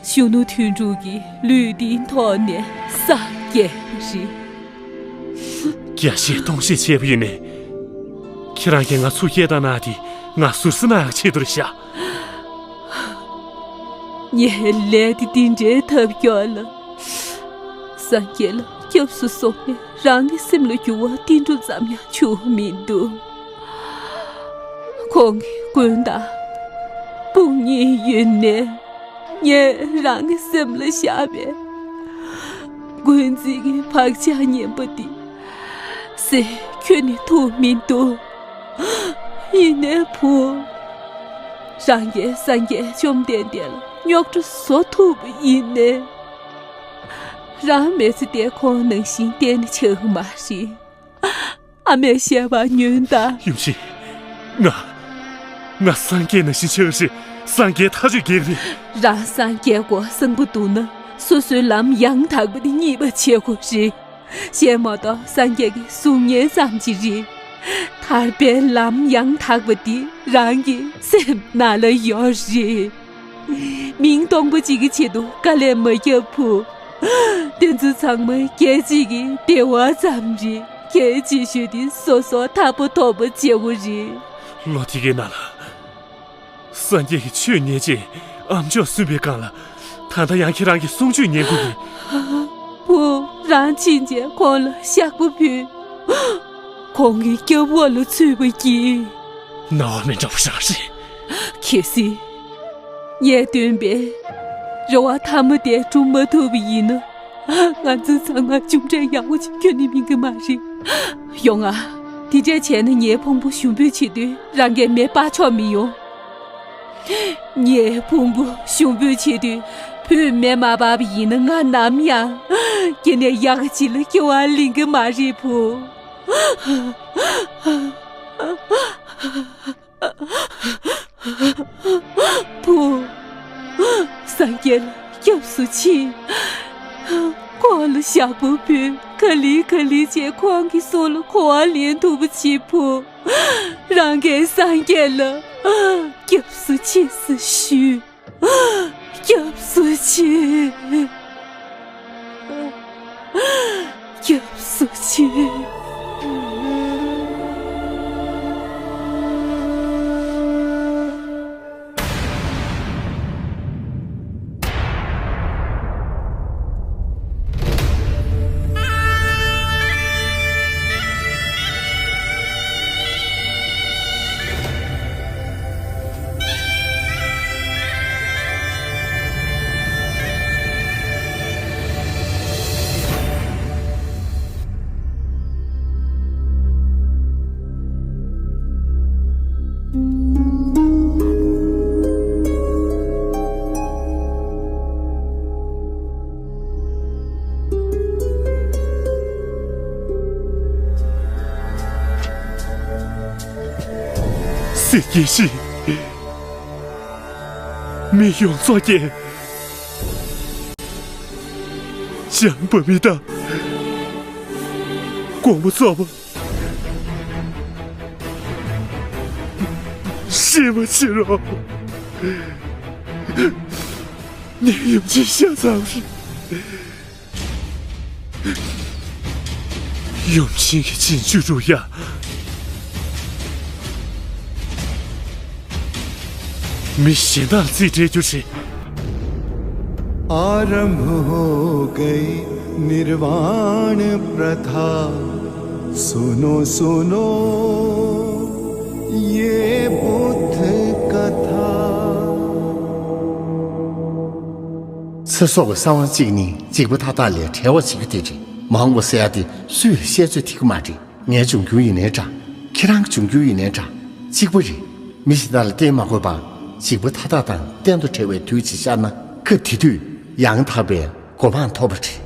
གཞོན་ནུ་དོན་གྲུབ་ཀྱི་ལུས་འདིའི་ཐོག་ནས་སངས་རྒྱས་པ་རེད། བརྒྱ་བཞེས་སྟོང་བཞེས་བྱས་པ་ཡིན་ནའི། ཁྱེད་རང་གིས་ང་ཚུར་སྐྱེལ་བཏང་གནང་དེ་ང་ཟུར་ཟ་གནང་ཡག་ཆེད་དུ་རེད་ཤག་ངས་ལས་དེ་འདི་འདྲའི་ཐབས་སྐྱོ་ལ། སངས་རྒྱས་ལ་སྐྱབས་སུ་སོང་ནས་རང་གི་སེམས་ལ་འགྱུར་བ་ཏིལ་འབྲུ་ཙམ་ཡང་བྱུང་མི་འདུག་ཁོང་གི་མགོན་དང་དཔུང་གཉེན་ཡོད་ནའི། ངས་རང་གི་སེམས་ལ་བཞག་པའི་མགོན་རྩིས་ཀྱི་བག་ཆགས་ངན་པ་འདི་སེལ་ཁྱོན་ནས་ཐུབ་མི་འདུག་ཡིན་ནའི་བུ། རང་གིས་སངས་རྒྱས་བཅོམ་ལྡན་འདས་ལ་རྙོག་དྲ་བཟོ་ཐུབ་པ་ཡིན་ནའི། རང་མི་ཚེ་འདི་ཁོང་ནང་བཞིན་གཏན་ནས་ཆགས་ཀྱི་མ་རེད། ཨ་མས་བཤད་པ་ཉོན་དང་། ཡུམ་ཆེན། ང་། ང་སངས་རྒྱས་ནང་བཞིན་ཆགས་ཀྱི་རེད། སངས་རྒྱས་ཐག་ཆོད་རྒྱལ་རེད། རང་སངས་རྒྱས་དགོས་བསམ་གྱི་འདུག་ན་སོ་སོའི་ལམ་ཡང་དག་པ་དེ་རྙེད་པ་བྱེད་དགོས་རེད། གཞན་མ་གཏོགས་སངས་རྒྱས་ཀྱི་གཟུགས་བརྙན་ཙམ་ཅིག་རེད། ཐར་པའི་ལམ་ཡང་དག་པ་དེ་རང་གི་སེམས་ནང་ལ་ཡོད་རེད། མིང་སྟོང་པ་ཅིག་གི་ཆེད་དུ་དཀའ་ལས་མ་བརྒྱབ་བུ། དེ་ཚོ་ཚང་མ་སྐད་ཅིག་གི་བདེ་བ་ཙམ་རེད། གལ་ཆེ་ཤོས་དེ་སོ་སོ་ཐར་པ་ཐོབ་པ་བྱེད་དགོས་རེད། ལོ་དེ་གའི་ནང་ལ། སངས་རྒྱས་ཀྱི་ཆོས་ཉན་རྗེས་ཨ་མཆོག་གསོན་པའི་སྒང་ལ། ད་ལྟ་ཡང་ཁྱེད་རང་གི་གསུང་ཆོས་ཉན་དགོས་ཀྱི། བུ། རང་ཕྱིན་ཆད་ཁོང་ལ་ཞག་པོ་ཕུལ། ཁོང་གི་སྐྱབས་འོག་ལ་ཚུད་པ་གྱིས། རྣ་བ་མི་འདྲ་བ་རང་རེད། གལ་སྲིད་ངས་སྟོན་པའི་རེ་བ་ཐ་མ་དེ་སྒྲུབ་མ་ཐུབ་པ་ཡིན་ན། ང་ཚོ་ཚང་མ་མཇུག་འབྲས་ཡག་པོ་ཞིག་ཁྱོན་ནས་སྨིན་གི་མ་རེད། ཡོང་ང་། དེ་འདྲས་བྱས་ན་ངའི་ཕུང་པོ་ཞུགས་འབུལ་བྱེད་དུས་རང་གིས་མེ་སྤར་ཆོག་མི་ཡོང་། ངའི་ཕུང་པོ་ཞུགས་འབུལ་བྱེད་དུས་བུས་མེ་མ་སྤར་བ་ཡིན་ན། ང་ནམ་ཡང་སྐྱེ་གནས་ཡག་ག་ཅིག་ལ་སྐྱེ་བ་ལེན་གི་མ་རེད། བུ། བུ། སངས་རྒྱས་ལ་སྐྱབས་སུ་མཆི། ཁོང་ལ་ཞག་པོ་ཕུལ། ག་ལེ་ག་ལེ་བྱས་ཁོང་གི་གསུང་ལ་གོ་བ་ལེན་ཐུབ་པ་བྱེད། བུ། རང་གིས་སངས་རྒྱས་ལ་སྐྱབས་སུ་མཆི་ཟེར་ཞུས། སྐྱབས་སུ་མཆི། སྐྱབས་སུ་མཆི། སྲིད་ཀྱི་ཞིང་། མི་ཡོངས་རྫོགས་ཀྱིས་བྱམས་པ་མི་གདའ། དགོངས་པ་རྫོགས་པ། ཤེས་པ་བྱེད་རོགས། ངས་ཡུམ་ཆེན་ཤ་ཚ་བ་རེད། ཡུམ་ཆེན་གྱི་རྗེས་འཇུག་རུ་ཡ། མི་གཞན་དག་རྩིས་སྤྲད་རྒྱུ་རེད། आरंभ हो गई निर्वाण प्रथा। सुनो सुनो ये बुद्ध कथा। ཚེ་སྲོག་གི་གསང་བ་གཅིག་ནི་འཇིགས་པ་མཐའ་དག་ལས་བྲལ་བ་བྱེད་རྒྱུ་དེ་རེད། མ་འོངས་པ་ཟེར་ཡ་དེ་སུས་བཤད་ཚོད་ཐིག་གི་མ་རེད། ངའི་འབྱུང་འགྱུར་ཡིན་ནའི་འདྲ། ཁྱེད་རང་གི་འབྱུང་འགྱུར་ཡིན་ནའི་འདྲ། གཅིག་པ་རེད། མི་གཞན་དག་ལ་བརྟེན་མ་དགོས་པར་འཇིགས་པ་མཐའ་དག་དང་གཏན་དུ་བྲལ་བའི་དུས་ཅིག་ཤར་ན། སྐབས་དེ་དུས་ཡང་དག་པའི་གོ་འཕང་ཐོབ་པ་རེད།